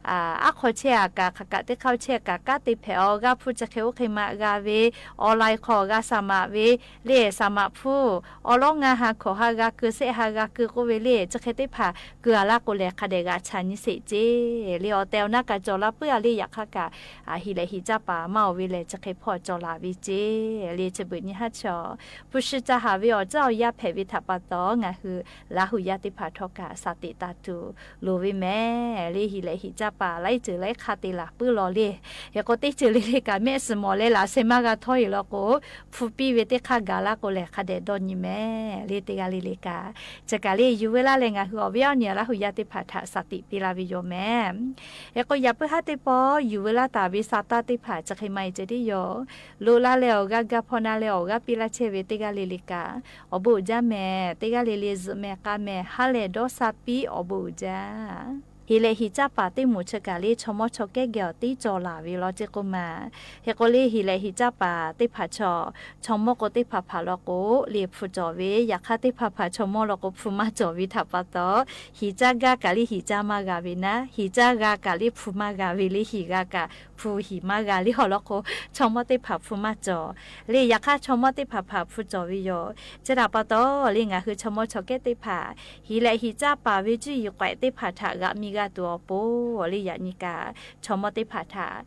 aˉ hk'aw chehˇ a kaꞈ, hk'aˬ kaꞈ teˇ hk'aˇ chehˇ kaꞈ, kanˉ te hpehꞈ awˬ g'aˇ hpuˇ chi hk'e oˇ hk'e maꞈ g'a ve, online hk'aw g'a saˍ maꞈ ve, le saˍ maꞈ hpuˇ awˬ lawˉ ngaˇ ha hkawꞈ ha g'a keu, shehˆ ha g'a keu k'oˆ ve le, chi hk'e teˇ hpaˍ keu a laˇ k'o lehˬ, hk'a dehꞈ g'aꞈ chaꞈ nyi sheˍ ceˇ. Le awˬ tehˬ awˬ na kaꞈ cawˬ la puiˉ a le, yaꞈ hk'aˇ kaꞈ hiˍ lehˬ hiˍ caˇ paˍ maˇ oˬ ve lehˬ, chi hk'e hpawˇ cawˬ la ve ceˇ. Le chi beuꞈ nyi haˉ chaw hpu shi ca haˍ ve awˬ caˇ awˬ yaˇ hpehꞈ ve htaꞈ pa taw, ngaˬ hui Laˇ huˍ yaˇ teˇ hpaˍ htawˇ kaꞈ shaˍ tiꞈ taˍ tuˬ loˍ ve mehˍ. Le hiˍ lehˬ hiˍ caˇ paˍ laiˉ ceuˬ laiˉ hk'aˇ te laˬ puiˉ law le. Hk'e k'o teˇ ceuˬ le le kaꞈ mehˆ suhˍ mawˬ leh laꞈ sheh maˇ g'a htawˇ e law k'o, hpu piˇ ve teˇ hk'aˇ gaˬ laˇ k'o lehˬ, hk'a dehꞈ dawˇ nyi mehˍ. Le teˇ g'aˇ le le kaꞈ, chi kaꞈ le yuˬ veu laˇ leh ngaˬ hui awˬ viˉ awˬ nyi Laˇ huˍ yaˇ teˇ hpaˍ htaꞈ shaˍ tiꞈ piˇ laˇ ve yoˬ mehˍ. Hk'e k'o yaꞈ puiˉ haˉ teˇ pawˆ yuˬ veu laˇ taˍ ve sa taˇ teˇ hpaˍ chi hk'e maˇ e ceh tiˉ yoˬ. Loꞈ la leh awˬ g'aˇ gaˇ hpawˇ na leh awˬ g'aˇ piˇ laˇ chehˇ ve teˇ g'aˇ le le kaꞈ, awˬ bon uiˍ jaˇ mehˍ. Teˇ g'aˇ le le zuhꞈ mehˍ k'a mehˍ, ha lehˬ dawˇ sha piˇ awˬ bon uiˍ jaˇ. Hiˍ lehˬ hiˍ caˇ paˍ teˇ moˍ chi kaꞈ le chaw mawˇ chaw kehˉ geh awˬ tiˉ cawˬ laˬ ve law ceˇ k'oˆ ma. Hk'e k'o le hiˍ lehˬ hiˍ caˇ paˍ teˇ hpaˍ chaw, chaw mawˇ k'o teˇ hpaˍ hpaˍ law k'o le hpu cawˬ ve, yaꞈ hk'aˇ teˇ hpaˍ hpaˍ chaw mawˇ law k'o hpu maˇ cawˬ ve htaꞈ pa taw, hiˍ caˇ gaˇ kaꞈ le hiˍ caˇ maˇ g'a ve naˉ, hiˍ caˇ g'a kaꞈ le hpu maˇ g'a ve le, hiˍ g'a kaꞈ hpu hiˍ maˇ g'a le awˬ lawn k'o, chaw mawˇ teˇ hpaˍ hpu maˇ cawˬ. Le yaꞈ hk'aˇ chaw mawˇ teˇ hpaˍ hpaˍ hpu cawˬ ve yoˬ. Chi htaꞈ pa taw le ngaˬ hui chaw mawˇ chaw kehˉ teˇ hpaˍ hiˍ lehˬ hiˍ caˇ paˍ ve cuˇ yiˍ k'awehꞈ teˇ hpaˍ htaꞈ g'aꞈ mi g'a tuˬ awˬ pon le yaꞈ nyi kaꞈ, chaw mawˇ teˇ hpaˍ htaꞈ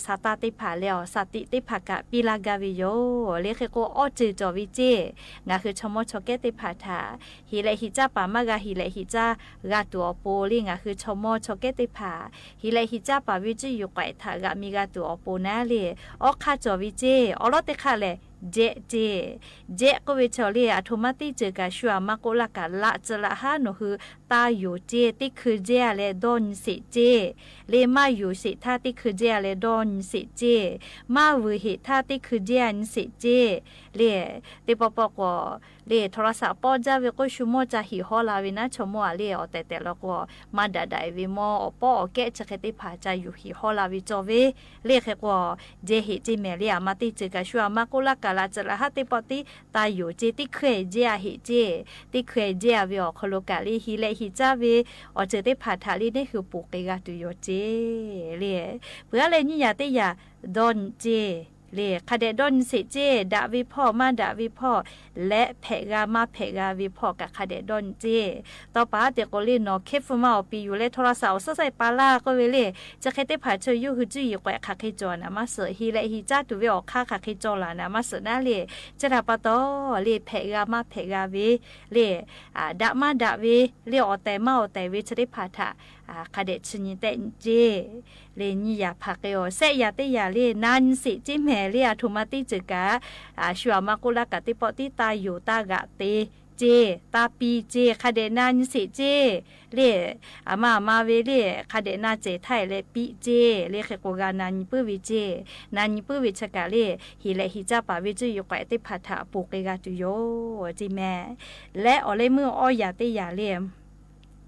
sa taˇ teˇ hpaˍ leh awˬ shaˍ tiꞈ teˇ hpaˍ kaꞈ piˇ laˇ gaˇ ve yoˬ. Le hk'e k'o awˇ ceuˬ cawˬ ve ceˇ. Ngaˬ hui chaw mawˇ chaw kehˉ teˇ hpaˍ htaꞈ hiˍ lehˬ hiˍ caˇ paˍ maˇ g'a, hiˍ lehˬ hiˍ caˇ g'a tuˬ awˬ pon le ngaˬ hui chaw mawˇ chaw kehˉ teˇ hpaˍ hiˍ lehˬ hiˍ caˇ paˍ ve cuˇ yiˍ k'awehꞈ htaꞈ g'aꞈ mi g'a tuˬ awˬ pon naˉ le, awˉ hk'aˇ cawˬ ve ceˇ. Awˬ lawˉ teˇ hk'aˇ lehˬ, jehˆ ceˇ. Jehˆ k'oˆ ve chaw le aˬ htoꞈ ma teˇ ceuˬ kaꞈ shu aˬ ma k'oˆ laˇ kaꞈ laꞈ tcuh laꞈ haˉ nawˬ hui taˇ yonˍ ceˇ. Teˇ hkui jehˇ a leh dawˇ nyi sheˍ ceˇ. Le maˇ yonˍ sheˍ htaˇ teˇ hkui jehˇ a leh dawˇ nyi sheˍ ceˇ. Maˇ vuiˬ heꞈ htaˇ teˇ hkui jehˇ a nyi sheˍ ceˇ. Le teˇ pawˆ pawˆ k'o le โทรศัพท์ pawˆ jaˇ ve k'o shu mawˇ ca hiˍ hawˇ la ve naˉ, chaw mawˇ a le awˬ tehˬ tehˬ law k'o maˇ daꞈ daꞈ e ve mawˇ awˬ pawˆ awˬ kehˉ chi hk'e teˇ hpaˍ ca yuˬ hiˍ hawˇ la ve cawˬ ve. Le hk'e k'o jehˇ heꞈ ceˇ mehˍ le aˬ ma teˇ ceuˬ kaꞈ shu aˬ ma k'oˆ laˇ kaꞈ laꞈ tcuh laꞈ haˉ teˇ pawˆ tiˉ taˇ yonˍ ceˇ. Teˇ hkui jehˇ a heꞈ ceˇ. Teˇ hkui jehˇ a ve awˬ hk'aw lo kaꞈ le hiˍ lehˬ hiˍ caˇ ve awˬ ceuˬ teˇ hpaˍ htaꞈ le neˇ hui ponˬ k'ai g'a tuˬ yoˬ ceˇ. Le peuˬ aˉ leh nyiˇ yaꞈ teˇ yaꞈ dawˇ nyi ceˇ. Le hk'a dehꞈ dawˇ nyi sheˍ ceˇ. Daꞈ ve hpawˇ maˇ daꞈ ve hpawˇ leh hpehꞈ g'a maˇ hpehꞈ g'a ve hpawˇ kaꞈ hk'a dehꞈ dawˇ nyi ceˇ. Tawˇ pa te k'o le nawˬ hkehˇ hpfuhˇ maˇ awˬ piˍ yuˬ leh โทรศัพท์ awˬ suhˉ suhˉ e pa laˇ k'oˆ ve le, chi hk'e teˇ hpaˍ chi yawˇ hui cuˇ yiˍ k'awehꞈ hk'aˬ hk'e cawˬ naˍ maˇ suhˍ. Hiˍ lehˬ hiˍ caˇ tuˬ ve awˬ hk'aˇ hk'aˬ hk'e cawˬ laˬ naˍ maˇ suhˍ naˉ le, chi htaꞈ pa taw le hpehꞈ g'a maˇ hpehꞈ g'a ve le, daꞈ maˇ daꞈ ve le awˬ tehˬ maˇ awˬ tehˬ ve chi teˇ hpaˍ htaꞈ hk'a dehꞈ chi nyi tehˆ nyi ceˇ. Le nyiˇ yaꞈ hpaˍ k'ai awˬ shehˆ yaꞈ teˇ yaꞈ le na nyi sheˍ ceˇ mehˍ le aˬ htoꞈ ma teˇ ceuˬ kaꞈ shu aˬ ma k'oˆ laˇ kaꞈ teˇ pawˆ tiˉ taˇ yonˍ taˇ g'aꞈ te ceˇ, taˇ piˇ ceˇ, hk'a dehꞈ na nyi sheˍ ceˇ. Le aˬ ma aˬ ma ve le hk'a dehꞈ na cehˬ htaˇ e leh piˇ ceˇ. Le hk'e k'o g'a na nyi puiˉ ve ceˇ. Na nyi puiˉ ve chi kaꞈ le hiˍ lehˬ hiˍ caˇ paˍ ve cuˇ yiˍ k'awehꞈ teˇ hpaˍ htaꞈ ponˬ k'ai g'a tuˬ yoˬ ceˇ mehˍ. Leh awˬ leh meuˇ awˇ yaꞈ teˇ yaꞈ le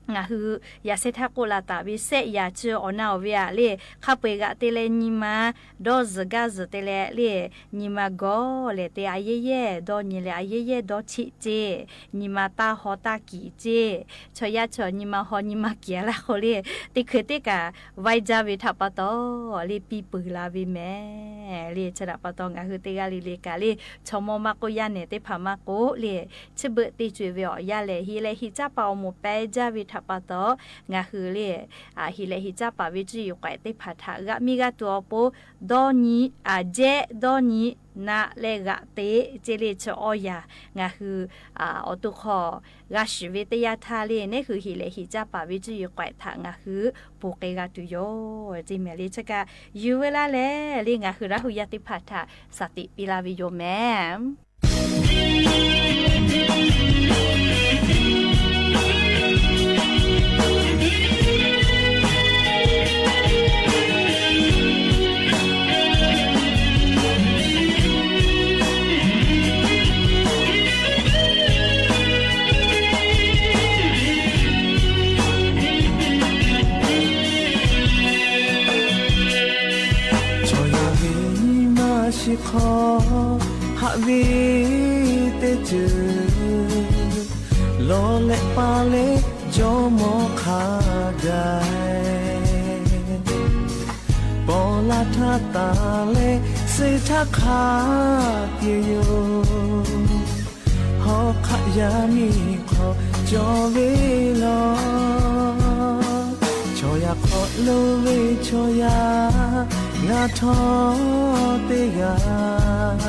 ngaˬ hui yaꞈ sheh htaˇ k'oˆ la taˍ ve shehˆ yaꞈ chi awˬ na awˬ ve aꞈ le, hk'a peu eˬ g'aꞈ te leh nyi ma dawˇ zuhˬ gaˇ zuhˬ te leh le, nyi ma gawˇ lehˬ te a yehˇ yehˇ dawˇ nyi leh a yehˇ yehˇ dawˇ cheˆ ceˇ. Nyi ma taˇ haw taˇ kiˍ ceˇ. Chaw yaˇ chaw nyi ma haw nyi ma kiˍ a laˇ k'o le, teˇ hkui teˇ kaꞈ vaiˇ jaˇ ve htaꞈ pa taw le piˇ peuˬ la ve mehˍ le. Chi htaꞈ pa taw ngaˬ hui teˇ g'aˇ le le kaꞈ le chaw mawˇ maˇ k'oˆ yaˇ nehˬ teˇ hpaˍ maˇ k'oˆ le, chi beuꞈ te co e ve awˬ yanˇ lehˬ hiˍ lehˬ hiˍ caˇ paˍ awˬ moˍ pehˇ jaˇ ve htaꞈ pa taw ngaˬ hui le hiˍ lehˬ hiˍ caˇ paˍ ve cuˇ yiˍ k'awehꞈ teˇ hpaˍ htaꞈ g'aꞈ miˇ g'a tuˬ awˬ pon dawˇ nyi, aˬ jehˇ dawˇ nyi, na leh g'aꞈ te ceˇ le chi awˇ yaꞈ ngaˬ hui awˬ to hk'aw g'a shiˍ ve teˇ yanˇ htaˇ le neˇ hui hiˍ lehˬ hiˍ caˇ paˍ ve cuˇ yiˍ k'awehꞈ htaꞈ ngaˬ hui ponˬ k'ai g'a tuˬ yoˬ ceˇ mehˍ le. Chi kaꞈ yuˬ veu laˇ leh le ngaˬ hui Laˇ huˍ yaˇ teˇ hpaˍ htaꞈ shaˍ tiꞈ piˇ laˇ ve yoˬ mehˍ. Chaw yaˇ ve nyi ma shiˍ hk'aw haꞈ ve teˇ ceuˬ lawˬ leh pa leh jawˇ mawˇ hk'a gaˬ Paw la htaˇ taˍ leh suh htaˇ hk'a te yoˬ. Hawˉ hk'aˆ yaˇ miˇ hk'aw cawˬ ve lawˬ. Chaw yaˇ hk'aw lo ve chaw yaˇ ngaˬ htawˇ teˇ g'aˇ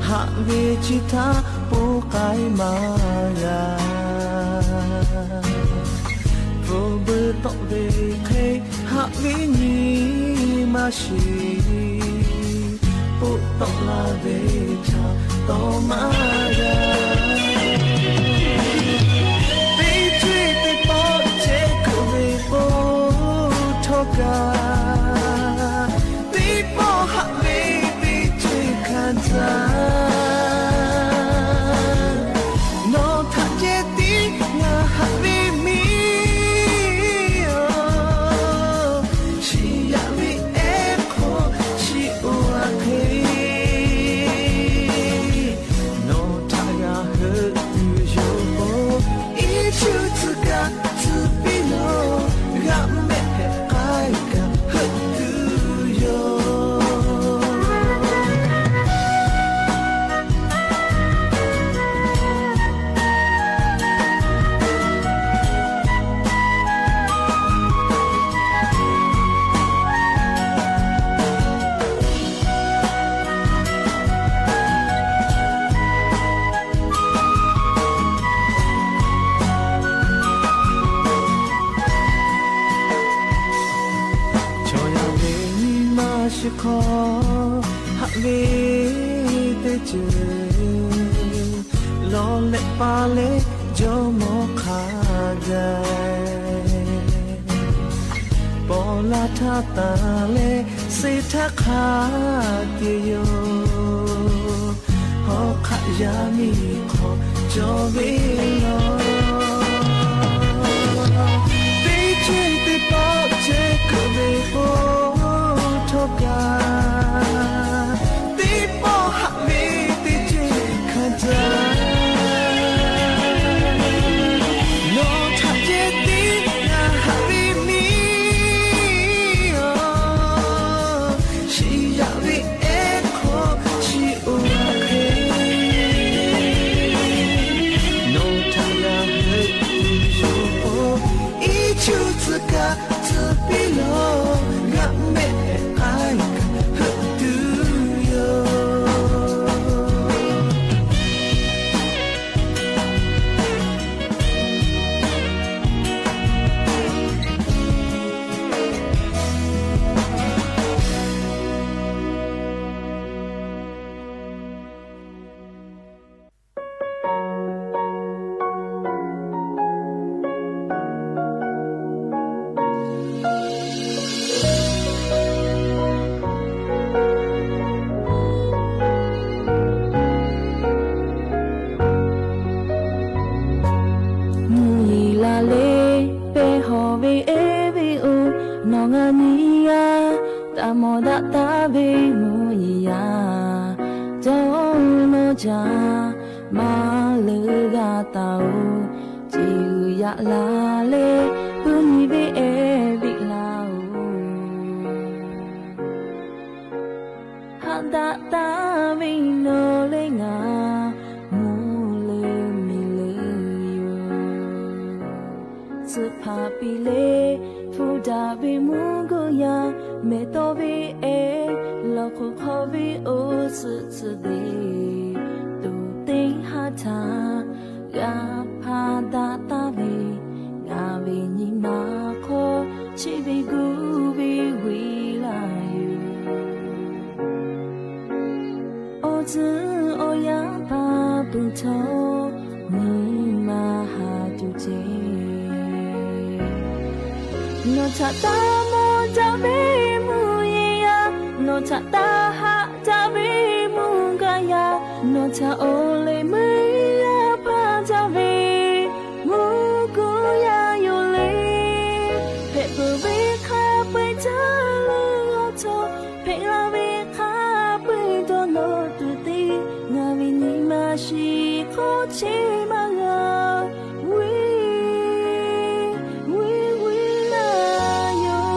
haꞈ ve chi htaꞈ poˆ k'ai maˇ g'a. Pfuhˇ buiˇ tawˆ ve hk'e haꞈ ve nyi maˇ shiˍ. Poˆ tawˆ la ve htaꞈ tawˇ maˇ g'a. Teˇ ceuˬ teˇ pawˆ ceh kuiˬ ve k'o htawˇ kaꞈ, teˇ pawˆ haꞈ ve teˇ ceuˬ hkanˍ caˇ. Nawˬ htaꞈ ceh tiˉ ngaˬ haꞈ ve miˇ-oˬ, chiˇ yaꞈ ve ehˉ hk'aw chi oˇ a hk'e, nawˬ htaꞈ g'a heuˆ tuˬ yoˬ k'o, iˉ chuˇ tcuh kaˇ tcuh piˇ lo, g'aꞈ mehˆ hpehꞈ k'ai kaꞈ heuˆ tuˬ yoˬ. Chaw yaˇ ve nyi ma shiˍ hk'aw haꞈ ve teˇ ceuˬ, lawˬ leh pa leh jawˇ mawˇ hk'a gaˬ. Paw la htaˇ taˍ leh suh htaˇ hk'a te yoˬ. Hawˉ hk'aˆ yaˇ miˇ hk'aw cawˬ ve lawˬ. Teˇ ceuˬ teˇ pawˆ ceh kuiˬ ve k'o htawˇ kaꞈ, teˇ pawˆ haꞈ ve teˇ ceuˬ hkanˍ caˇ. Nawˬ htaꞈ ceh tiˉ ngaˬ haꞈ ve miˇ-oˬ, chiˇ yaꞈ ve ehˉ hk'aw chi oˇ a hk'e, nawˬ htaꞈ g'a heuˆ tuˬ yoˬ k'o, iˉ chuˇ tcuh kaˇ tcuh piˇ lo, g'aꞈ mehˆ hpehꞈ k'ai kaꞈ heuˆ tuˬ yoˬ. Mvuhˇ yeˬ la leh pehˇ hawˬ ve ehˉ ve-oˬ, nawˬ ngaˬ nyi g'a taˍ mawˬ daꞈ taˍ ve mvuhˇ yeˬ yaˇ, cawˬ nawˬ caˇ maˇ leuˬ g'a taˍ-oˬ. Ceˬ uiˍ yaꞈ la leh pui nyi ve ehˉ ve laˇ-oˬ, haꞈ daꞈ taˍ ve nawˬ leh ngaˬ mvuhˇ leuˬ miˬ leuˬ yoˬ. Tcuhˆ hpaˍ piˇ leh hpu daꞈ ve mvuhˇ guˇ yaˇ, mehˬ tawˇ ve ehˉ lawˬ hk'oꞈ hk'aw ve oˇ suhˆ tcuhˆ ve, tuˬ teˇ haˉ htaꞈ g'a hpaˇ daꞈ taˍ ve, ngaˬ ve nyi ma hk'aw chi ve gu ve weˬ laˇ yoˬ. Awˬ tcuhˉ awˬ yanˇ pa tuˬ htawˇ, nyi ma haˍ tuˬ ceˇ. Nawˬ htaꞈ taˇ mawˬ daꞈ ve mvuhˇ yeˬ yaˇ, nawˬ htaꞈ taˇ haꞈ daꞈ ve mvuhˇ gaˇ yaˇ, nawˬ htaꞈ awˬ lehˬ meuˇ yaˇ hpaˇ daꞈ ve mvuhˇ guˇ yaˇ yoˬ le. Hpehꞈ peuˬ ve hk'a peu-eˬ htaˇ leuˉ g'a htawˇ, hpehꞈ la ve hk'a peu-eˬ dawˇ nawˇ tuˬ te, ngaˬ ve nyi ma shiˍ hk'awˇ cheˇ maˇ g'a, weˇ weˇ weˇ laˇ yoˬ.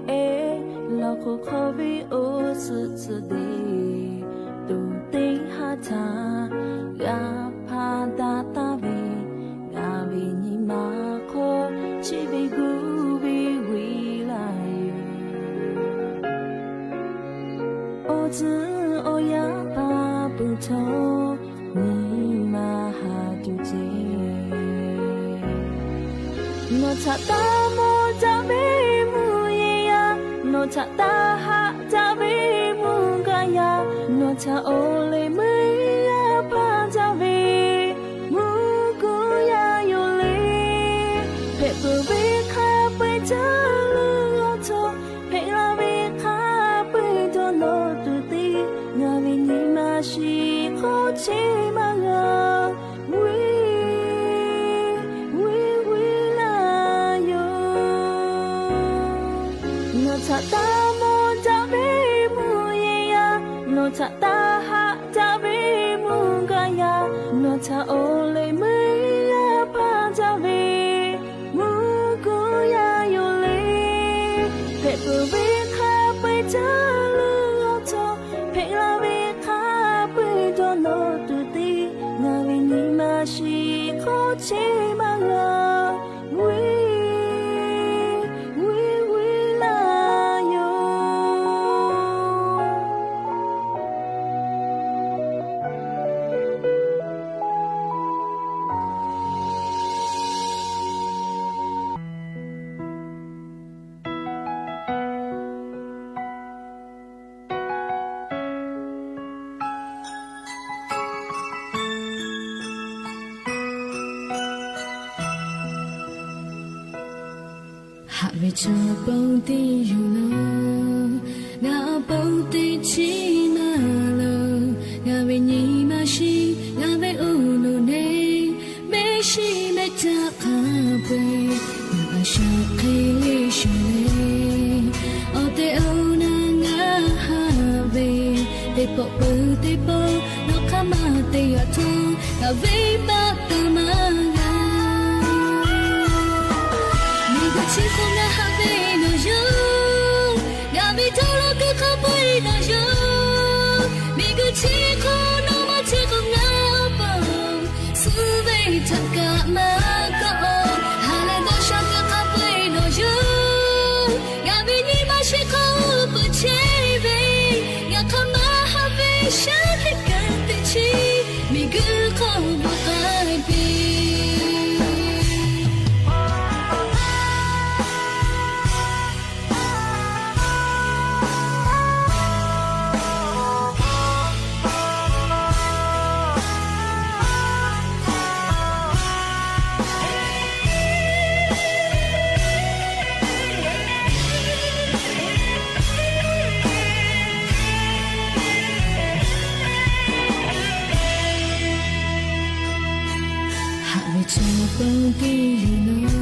Eˬ, laˬ hk'oꞈ hk'aw ve awˬ suhˍ tcuhˍ deˍ, toˬ teˇ haˉ htaꞈ g'a hpaˇ daꞈ taˍ ve, ngaˬ ve nyi ma hk'aw chehˇ ve gu ve ve laˇ yoˬ. Awˬ tcuhˉ awˬ yanˇ hpaˇ peuˬ htawˇ, nyi ma haꞈ tuˬ ceˇ. Nawˬ htaꞈ taˇ mawˇ daꞈ ve mvuhˇ yeˬ yaˇ, nawˬ htaꞈ taˇ haꞈ daꞈ ve mvuhˇ gaˇ yaˇ, nawˬ htaꞈ awˬ lehˬ meuˇ yaˇ hpaˇ daꞈ ve mvuhˇ kuˬ yaˇ yoˬ le. Hpehꞈ peuˬ ve hk'a peu-eˬ caˇ leuˬ awˬ htawˇ, hpehꞈ la ve hk'a peu-eˬ dawˇ nawˇ tuˬ te, ngaˬ ve nyi ma shiˍ hk'awˇ chehˇ maˇ g'a. Viˉ, viˉ, viˉ laˇ yoˬ. Nawˬ htaꞈ taˇ mawˇ daꞈ ve mvuhˇ yeˬ yaˇ, nawˬ htaꞈ taˇ haꞈ daꞈ ve mvuhˇ gaˇ yaˇ, nawˬ htaꞈ awˬ lehˬ meuˇ yaˇ hpaˇ daꞈ ve mvuhˇ kuˬ yaˇ yoˬ le. Hpehꞈ peuˬ ve hk'a peu-eˬ caˇ leuˬ awˬ htawˇ, hpehꞈ la ve hk'a peu-eˬ dawˇ nawˇ tuˬ te, ngaˬ ve nyi ma shiˍ hk'awˇ chehˇ maˇ g'a. Viˉ, viˉ, viˉ laˇ yoˬ. Haꞈ ve chaw pon teˇ yuˬ lo, ngaˬ awˬ pon teˇ chiˉ maˇ loˍ. Ngaˬ ve nyi ma shiˍ, ngaˬ ve uˉ nuˬ neˇ, mehˆ shiˍ mehˆ caˆ hk'a peu-eˬ, ngaˬ a shaꞈ hk'e le shuˍ le. Awˬ tehˬ awˬ na ngaˬ haꞈ ve, teˇ pawˆ peuˬ teˇ pawˆ, nawˬ hk'aˇ maˇ te yaꞈ htawˇ, ngaˬ venˇ baˆ taˍ maˇ g'a. Miˬguiˬ chi hk'oˆ ngaˬ haꞈ ve nawˬ yoˬ. Ngaˬ ve dawˇ law kuiˬ hk'a peu-eˬ nawˬ yoˬ. Miˬguiˬ chi hk'oˆ nawˬ maˇ chehˇ k'o ngaˬ awˬ pon, suh ve htaꞈ kaꞈ maˇ kawˆ-oˬ. Ha lehˬ dawˇ sha kuiˬ hk'a peu-eˬ nawˬ yoˬ. Ngaˬ ve nyi ma shiˍ hk'aw peuˬ chehˇ ve, ngaˬ hk'aˇ maˇ haꞈ ve shaˉ hkiˆ kaꞈ teꞈ chiˉ, miˬguiˬ hk'oˆ bvuhꞈ k'ai piˇ. Haꞈ ve chaw pon teˇ yuˬ lo,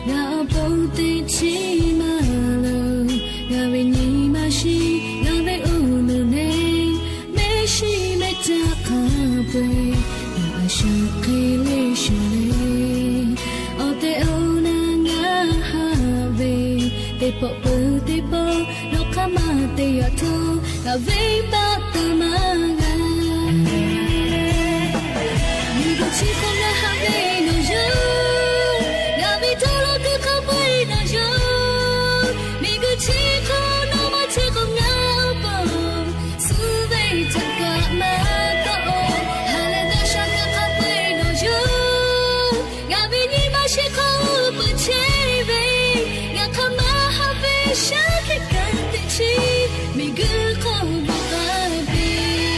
ngaˬ awˬ pon teˇ chiˉ maˇ loˍ. Ngaˬ ve nyi ma shiˍ, ngaˬ ve uˉ nuˬ neˇ, mehˆ shiˍ mehˆ caˆ hk'a peu-eˬ, ngaˬ a shaꞈ hk'e le shuˍ le. Awˬ tehˬ awˬ na ngaˬ haꞈ ve, teˇ pawˆ peuˬ teˇ pawˆ, nawˬ hk'aˇ maˇ te yaꞈ htawˇ, ngaˬ venˇ baˆ taˍ maˇ g'a. Miˬguiˬ chi hk'oˆ ngaˬ haꞈ ve nawˬ yoˬ. Ngaˬ ve dawˇ law kuiˬ hk'a peu-eˬ nawˬ yoˬ. Miˬguiˬ chi hk'oˆ nawˬ maˇ chehˇ k'o ngaˬ awˬ pon, suh ve htaꞈ kaꞈ maˇ kawˆ-oˬ. Ha lehˬ dawˇ sha kuiˬ hk'a peu-eˬ nawˬ yoˬ. Ngaˬ ve nyi ma shiˍ hk'aw peuˬ chehˇ ve, ngaˬ hk'aˇ maˇ haꞈ ve shaˉ hkiˆ kaꞈ teꞈ chiˉ, miˬguiˬ hk'oˆ bvuhꞈ k'ai piˇ.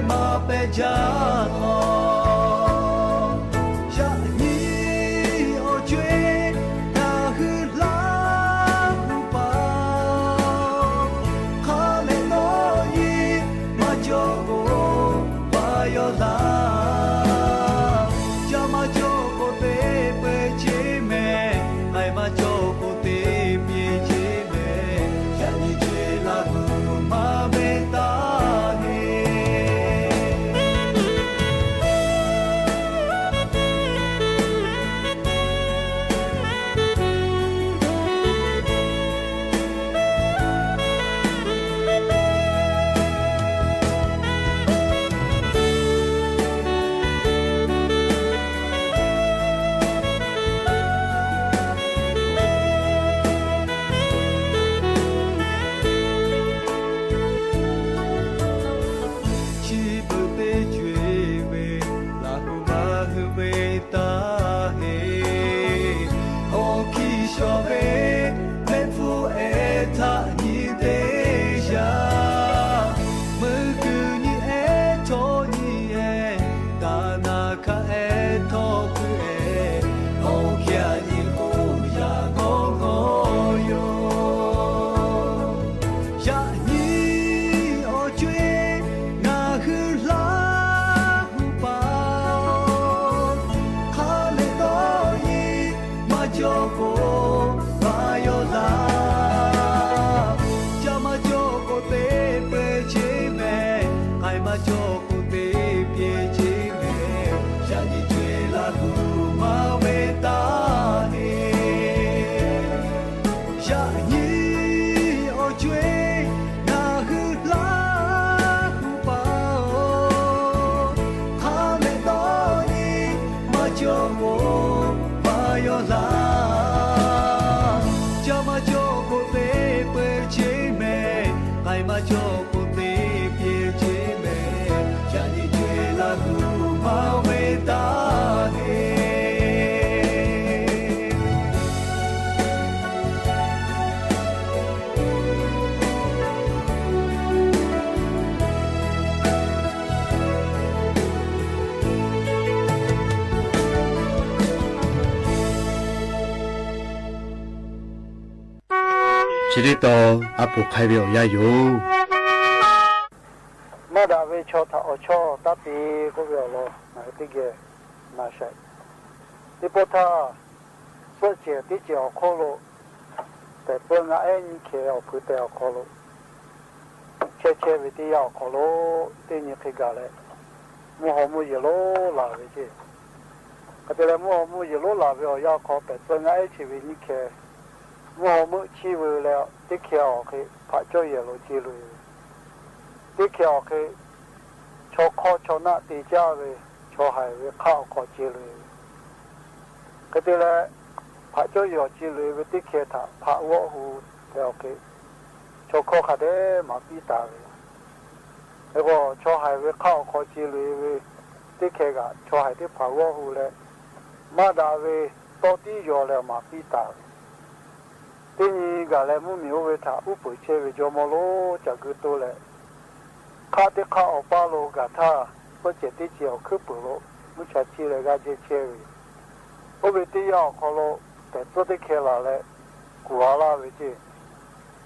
maˇ pehˇ jaˇ lawˬ. Yaꞈ nyi awˬ co-e ngaˬ hui Laˇ huˍ paˍ-oˬ, hk'a lehˬ nawˬ nyi maˇ cawˬ k'o, paˍ yawˇ laˇ. Ca maˇ cawˬ k'o, teˇ peu-eˬ ceˇ mehˍ. K'ai maˇ cawˬ k'o, teˇ pyeˍ ceˇ mehˍ. Yaꞈ nyi co-e Laˇ huˍ maˇ ve taˇ heˆ. Chi beuꞈ teˇ co-e ve Laˇ huˍ maˇ hui ve taˇ heˆ. Awˬ hkiˇ shawˍ ve mehˆ hpfuhˇ ehˉ htaꞈ nyi teˇ yanˇ, meuˇ kuiˬ nyi ehˉ htawˇ nyi ehˉ, kaˍ naˍ hkaˆ ehˉ htawˇ puiˉ ehˉ, awˬ hkiˇ aꞈ nyi k'o yaꞈ g'awˇ g'awˇ yoˬ. Yaꞈ nyi awˬ co-e ngaˬ hui Laˇ huˍ paˍ-oˬ, hk'a lehˬ dawˇ nyi maˇ cawˬ k'o, paˍ yawˇ laˇ. Ca maˇ cawˬ k'o, teˇ peu-eˬ ceˇ mehˍ. K'ai maˇ cawˬ k'o, teˇ pyeˍ ceˇ mehˍ. Yaꞈ nyi co-e Laˇ huˍ maˇ ve taˇ heˆ. Yaꞈ nyi awˬ co-e ngaˬ hui Laˇ huˍ paˍ-oˬ, hk'a lehˬ dawˇ nyi maˇ cawˬ k'o, paˍ yawˇ laˇ. Ca maˇ cawˬ k'o, teˇ peu-eˬ ceˇ mehˍ. K'ai maˇ cawˬ k'o, teˇ pyeˍ ceˇ mehˍ. Yaꞈ nyi co-e Laˇ huˍ maˇ ve taˇ heˆ. Chi teˇ tawn a poˍ hk'ai ve awˬ yanˇ yoˬ. Maˇ daꞈ ve chaw htaꞈ awˬ chawˇ taˇ te k'oˆ ve awˬ lawn ngaˬ hui teˇ geh na sha. Teˇ pawˆ htaˇ, suhˆ cehˬ teˇ cehˬ awˬ hk'oˆ lo, pehˬ peuˇ ngaˆ ehˉ nyiˇ hkeh awˬ hpui tehˬ awˬ hk'aw lo, chehˇ chehˇ ve teˇ yanˇ awˬ hk'aw lo, teˇ nyi hk'e gaˬ leh, mvuhˇ haw mvuhˇ yeˬ lonˉ laˬ ve ceˇ. Hk'e te leh, mvuhˇ haw mvuhˇ yeˬ lonˉ laˬ ve awˬ yanˇ hk'aw, pehˬ peuˇ ngaˆ ehˉ chi ve nyiˇ hkeh mvuhˇ haw meuˆ chiˇ veu leh, teˇ hkeh awˬ hk'e hpaꞈ cawˇ yehˬ lo ce loꞈ-e ve, teˇ hkeh awˬ hk'e chaw hk'awˇ chaw naˆ te caˇ ve, chaw haiˬ ve hk'aˆ awˬ hk'aw ce loꞈ-e ve, hk'e te leh, hpaꞈ cawˇ yehˬ awˬ ce loꞈ-e ve teˇ hkeh htaꞈ hpaꞈ g'awˆ hu tehꞈ awˬ hk'e, chaw hk'awˇ hk'a dehꞈ maˍ piˇ taˍ ve. Hk'e k'o, chaw haiˬ ve hk'aˆ awˬ hk'aw ce loꞈ-e ve teˇ hkeh kaꞈ, chaw haiˬ teˇ hpaˍ g'awˆ hu leh, maˇ daꞈ ve tawˇ tiˉ yaw leh maˍ piˇ taˍ ve. Teˇ nyi gaˬ leh, mvuhˇmiˬ oˇ ve htaꞈ uˉ peunˍ chehˇ ve jawˇmawˇ lonˉ ca gu toˇ leh, hk'aˆ teˇ hk'aˆ awˬ paˇ lo gaˬ htaˇ, suhˆ cehˬ teˇ cehˬ awˬ hkuiˉ peunˍ lo mvuhˇ cha chiˇ leh g'aˇ jehˇ chehˇ ve yoˬ. Oˇ ve teˇ yanˇ awˬ hk'aw lo, pehˬ tcuhˇ teˇ hkeh laˬ leh kuˬ a laˇ ve ceˇ.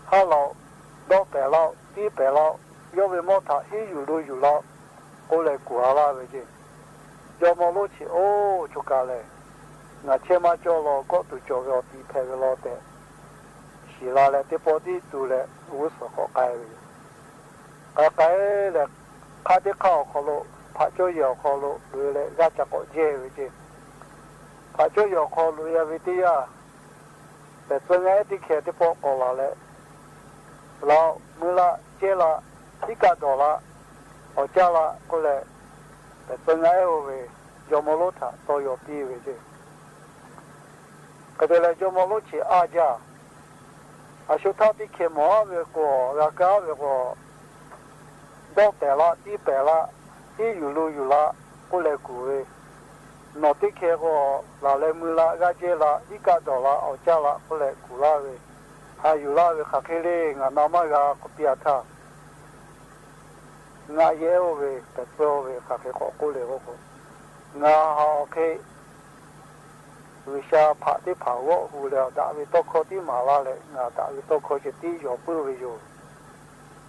Haˉ laˬ-oꞈ, dawˆ pehˍ laˇ-oꞈ, tiˉ pehˍ laˇ-oꞈ, yawˇ ve mawˇ htaꞈ hiˉ yuˬ lo yuˬ laˇ-oꞈ k'oˆ leh kuˬ a laˇ ve ceˇ. Jawˇmawˇ lonˉ chi, Oˇ, choˬ kaˬ lehˬ, ngaˬ chehˇ maˇ cawˇ law, kawˆ tuˬ cawˬ ve awˬ tiꞈ hpehꞈ ve law tehꞈ shiˍ la leh, teˇ pawˆ tiˉ tu leh g'uˇ suhˍ k'awꞈ k'ai ve yoˬ. K'ai k'ai leh, hk'aˆ teˇ hk'aˆ awˬ hk'aw lo, hpaꞈ cawˇ yehˬ awˬ hk'aw lo loꞈ-e leh g'aˇ ca k'awꞈ jehˇ ve ceˇ. Hpaꞈ cawˇ yehˬ awˬ hk'aw loꞈ-e ve teˇ yanˇ, pehˬ tcuhˇ ngaˆ ehˉ teˇ hkeh teˇ pawˆ k'awꞈ laˬ leh, Laˬ-oꞈ, mui laˇ, cehˇ laˇ, tiˉ kaˆ dawˬ laˇ, awˬ caˇ laˇ k'oˆ leh, pehˬ tcuhˇ ngaˆ ehˉ oˇ ve jawˇmawˇ lonˉ htaꞈ tawˇ yaw piˇ ve ceˇ. Hk'e te leh, jawˇmawˇ lonˉ chi aˇ jaˇ. A shu htaˇ teˇ hkeh mawˬ aˉ ve k'o, g'a kaˇ aˉ ve k'o, dawˇ pehˍ laˇ, tiˉ pehˍ laˇ, hiˉ yuˬ lo yuˬ laˇ k'oˆ leh kuˬ ve, nawˬ teˇ hkeh k'o, laˬ leh mui laˇ, g'aˇ jehˇ laˇ, tiˉ kaˆ dawˬ laˇ, awˬ caˇ laˇ k'oˆ leh kuˬ laˇ ve, a yuˬ laˇ ve hk'aˬ hk'e le, ngaˬ na maˇ g'a k'oˆ piˇ a htaˇ, Ngaˬ yehˇ oˇ ve pehˬ tcuhˇ ve hk'aˬ hk'e k'awꞈ k'oˆ le k'o k'o, ngaˬ htaꞈ awˬ hk'e G'uiˬsha hpaꞈ teˇ hpaˍ g'awˆ hu leh daꞈ ve tawˇ hkawˇ tiˉ maˍ laˇ leh, ngaˬ daꞈ ve tawˇ hkawˇ ceh tiˉ yaw puiˉ ve yoˬ.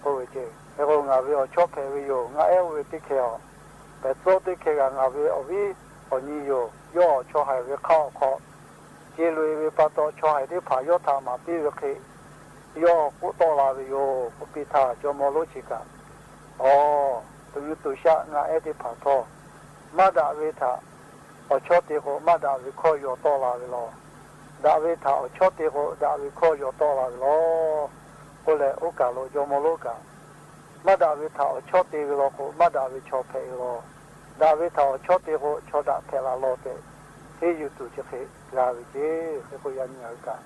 K'oˆ ve ceh hk'e k'o, ngaˬ ve awˬ chawˇ hpehꞈ ve yoˬ. Ngaˬ ehˉ oˇ ve teˇ hkeh a, pehˬ tcuhˇ teˇ hkeh g'aꞈ ngaˬ ve awˬ viˉ awˬ nyi yoˬ. Yawˇ chaw haiˬ ve hk'aˇ awˬ hk'aw ce loꞈ e ve pa taw, chaw haiˬ teˇ hpaˍ yawˇ htaꞈ maˍ piˇ ve hk'e, yawˇ k'oˆ tawˆ la ve yoˬ. K'oˆ piˇ htaˇ, jawˇmawˇ lonˉ chi kaꞈ, Aˬ, tuꞈ nyi tuꞈ shaˆ ngaˆ ehˉ teˇ hpaˍ htawˇ, maˇ daꞈ ve htaꞈ awˬ chawˇ te k'o, maˇ daꞈ ve hkawˇ yaw tawˆ la ve law. Daꞈ ve htaꞈ awˬ chawˇ te k'o, daꞈ ve hkawˇ yaw tawˆ la ve law. K'oˆ leh, oˇ kaˬ lo jawˇmawˇ lonˉ kaꞈ, maˇ daꞈ ve htaꞈ awˬ chawˇ te ve law k'o, maˇ daꞈ ve chaw hpehꞈ ve law. Daꞈ ve htaꞈ awˬ chawˇ te k'o, chaw daꞈ hpehꞈ la law tehꞈ, hteˇ yuˬ tuˬ chi hk'e g'a ve ceˇ. Hk'e k'o, yaꞈ nyi ngaˬ hui kaꞈ,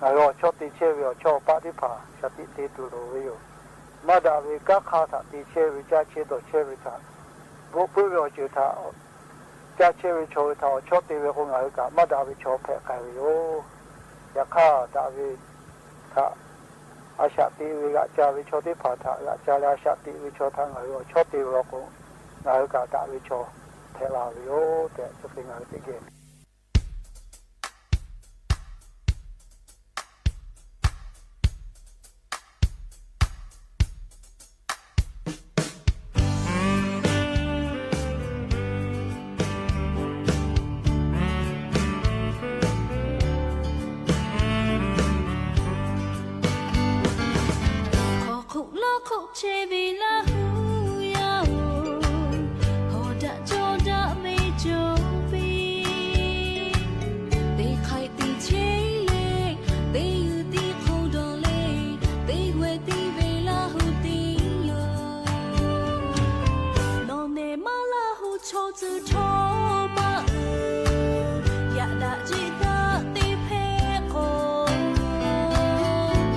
ngaˬ hui awˬ chawˇ te chehˇ ve awˬ chawˇ awˬ paˆ teˇ hpaˍ shaˍ tiꞈ te tuˬ loˍ ve yoˬ. Maˇ daꞈ ve kanˉ hk'aˇ htaꞈ te chehˇ ve, caˇ chehˇ dawˬ chehˇ ve htaꞈ, bvuhꞈ puiˉ ve awˬ ceuˬ htaꞈ caˇ chehˇ ve chaw ve htaꞈ awˬ chawˇ te ve k'o, ngaˬ hui kaꞈ maˇ daꞈ ve chaw hpehꞈ k'ai ve yoˬ. Yaꞈ hk'aˇ, daꞈ ve htaꞈ a shaꞈ teꞈ ve g'aꞈ ca ve chaw teˇ hpaˍ htaꞈ g'aꞈ ca leh, a shaꞈ teꞈ ve chaw htaꞈ ngaˬ hui awˬ chawˇ te ve law k'o, ngaˬ hui kaꞈ daꞈ ve chaw hpehꞈ la ve yoˬ tehꞈ, chi hk'e ngaˬ hui teˇ geh Hk'aw hk'oˆ laˇ hk'oˆ chehˇ ve Laˇ huˍ yaˇ-oˬ, hawˬ daꞈ cawˇ daꞈ ve cawˬ piˇ. Teˇ hk'aiꞈ teˇ cheˇ leh, teˇ g'uiˬ teˇ hk'oˆ dawˬ leh, teˇ g'aˇ teˇ ve Laˇ huˍ teˇ yoˬ. Nawˬ nehˬ maˇ Laˇ huˍ chaw tcuh htawˇ maˇ uiˍ, yaꞈ daꞈ jeˆ daꞈ teˇ hpehꞈ k'o,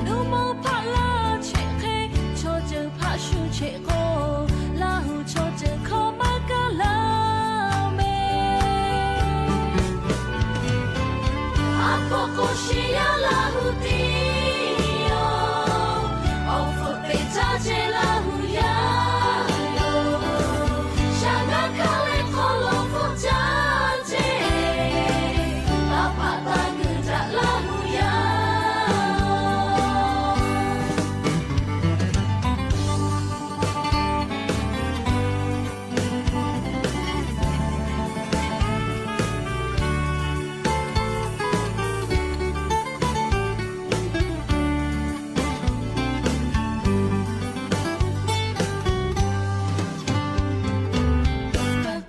nuˇ mawˇ hpaˆ laˇ chehˇ hk'e, chaw ceuˬ hpaˆ shu chehˇ k'o, Laˇ huˍ chaw ceuˬ hkawˇ maˇ kaˇ laˇ mehˍ. A hpoˆ k'o shi yaˇ Laˇ huˍ teˇ yoˬ. Awˬ hpfuhˆ teꞈ caˇ ceh Laˇ huˍ yaˇ yoˬ. Shaˍ ngaˇ hkaˇ leh hk'aw lo hpfuhˆ caˇ ceh, taˇ hpaꞈ taˇ g'uiˬ daꞈ Laˇ huˍ yaˇ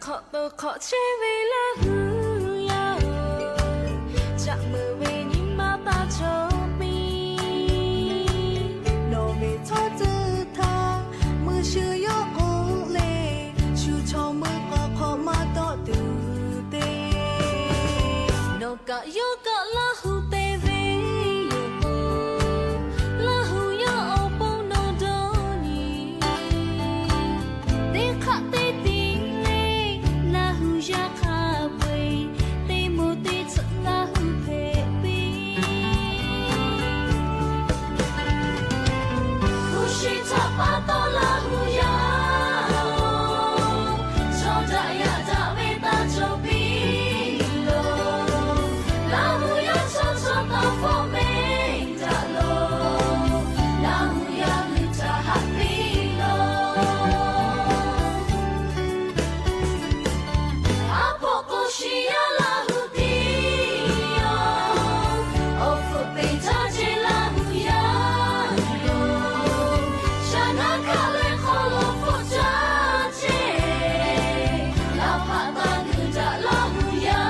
Hk'awꞈ to hk'awꞈ chehˇ ve Laˇ huˍ yaˇ-oˬ, caꞈ meuˍ ve nyi ma taˇ cawˬ piˇ. Nawˬ ve chaw tcuh htaˇ mui shu yawˇ k'oˆ leh, shu chaw mui k'awꞈ hk'awꞈ maˇ tawˆ tuˬ te. Nawˬ kaꞈ yawˇ kaꞈ Laˇ huˍ te ve yoˬ k'o, Laˇ huˍ yawˇ awˬ pon nawˬ dawˇ nyi. Teˇ hk'aˆ teˇ tiꞈ leh Laˇ huˍ yaˇ hk'a peu-eˬ, teˇ moˍ teˇ tsuhꞈ Laˇ huˍ hpehꞈ piˇ. Hpu shi htaꞈ pa taw Laˇ huˍ yaˇ-oˬ, chaw daꞈ yaꞈ daꞈ ve taˇ cawˬ piˇ loˬ. Laˇ huˍ yaˇ chaw chaw taw hpawˇ mehˍ daꞈ loˬ. Laˇ huˍ yaˇ g'uiˬ htaꞈ haꞈ piˇ loˬ. A hpoˆ k'o shi yaˇ Laˇ huˍ teˇ yoˬ. Awˬ hpfuhˆ teꞈ caˇ ceh Laˇ huˍ yaˇ yoˬ. Shaˍ ngaˇ hkaˇ leh hk'aw lo hpfuhˆ caˇ ceh, laˇ hpaꞈ taˇ g'uiˬ daꞈ Laˇ huˍ yaˇ.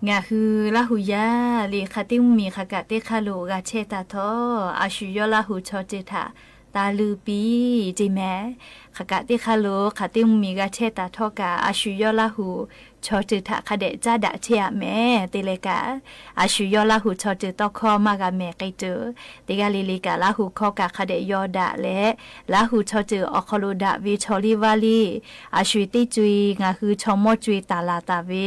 Ngaˬ hui Laˇ huˍ yaˇ liꞈ hk'a teˇ mvuhˇ miˬ hk'aˬ kaꞈ teˇ hk'aˇ lo g'a chehˇ taˍ htawˇ, a shu yawˇ Laˇ huˍ chaw ceuˬ htaꞈ taˇ luˇ piˇ ceˇ mehˍ. Hk'aˬ kaꞈ teˇ hk'aˇ lo hk'aˬ teˇ mvuhˇ miˬ g'a chehˇ taˍ htawˇ kaꞈ, a shu yawˇ Laˇ huˍ chaw ceuˬ htaꞈ hk'a dehꞈ caˉ daꞈ chehˇ-aꞈ mehˍ. Te leh kaꞈ, a shu yawˇ Laˇ huˍ chaw ceuˬ tawˇ hkawˇ maˇ g'a mehˍ k'ai tuˬ, teˇ g'aˇ le le kaꞈ Laˇ huˍ hkawˇ kaꞈ hk'a dehꞈ yaw daꞈ leh, Laˇ huˍ chaw ceuˬ awˬ hk'aw lo daꞈ ve chaw liˇ vaˇ liˇ, a shu teˇ co-e ngaˬ hui chaw mawˇ co-e taˍ laˬ taˍ ve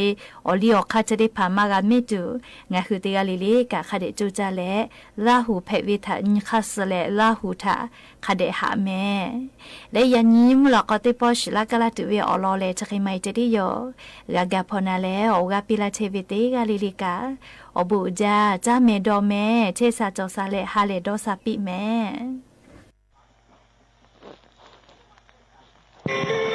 awˬ liˇ awˬ hk'aˇ chi teˇ hpaˍ maˇ g'a mehˉ tuˬ, ngaˬ hui teˇ g'aˇ le le kaꞈ hk'a dehꞈ coˇ caˇ leh, Laˇ huˍ hpehꞈ ve htaꞈ nyi hk'aˇ suh leh Laˇ huˍ htaꞈ hk'a dehꞈ haꞈ mehˍ. Leh yaꞈ nyi mvuhˇ lawꞈ k'aw teˇ pawˆ shiˍ laˇ kaˇ laˇ tuˬ ve awˬ lawn lehˬ, chi hk'e maˇ heˆ ceh tiˉ yoˬ. G'a gaˬ hpawnˬ na leh awˬ g'aˇ piˇ laˇ chehˇ ve teˇ g'aˇ le le kaꞈ, awˬ bon uiˍ jaˇ, caˇ mehˍ dawˬ mehˍ, chehˇ sha cawˬ sha leh ha lehˬ dawˇ sha piˇ mehˍ.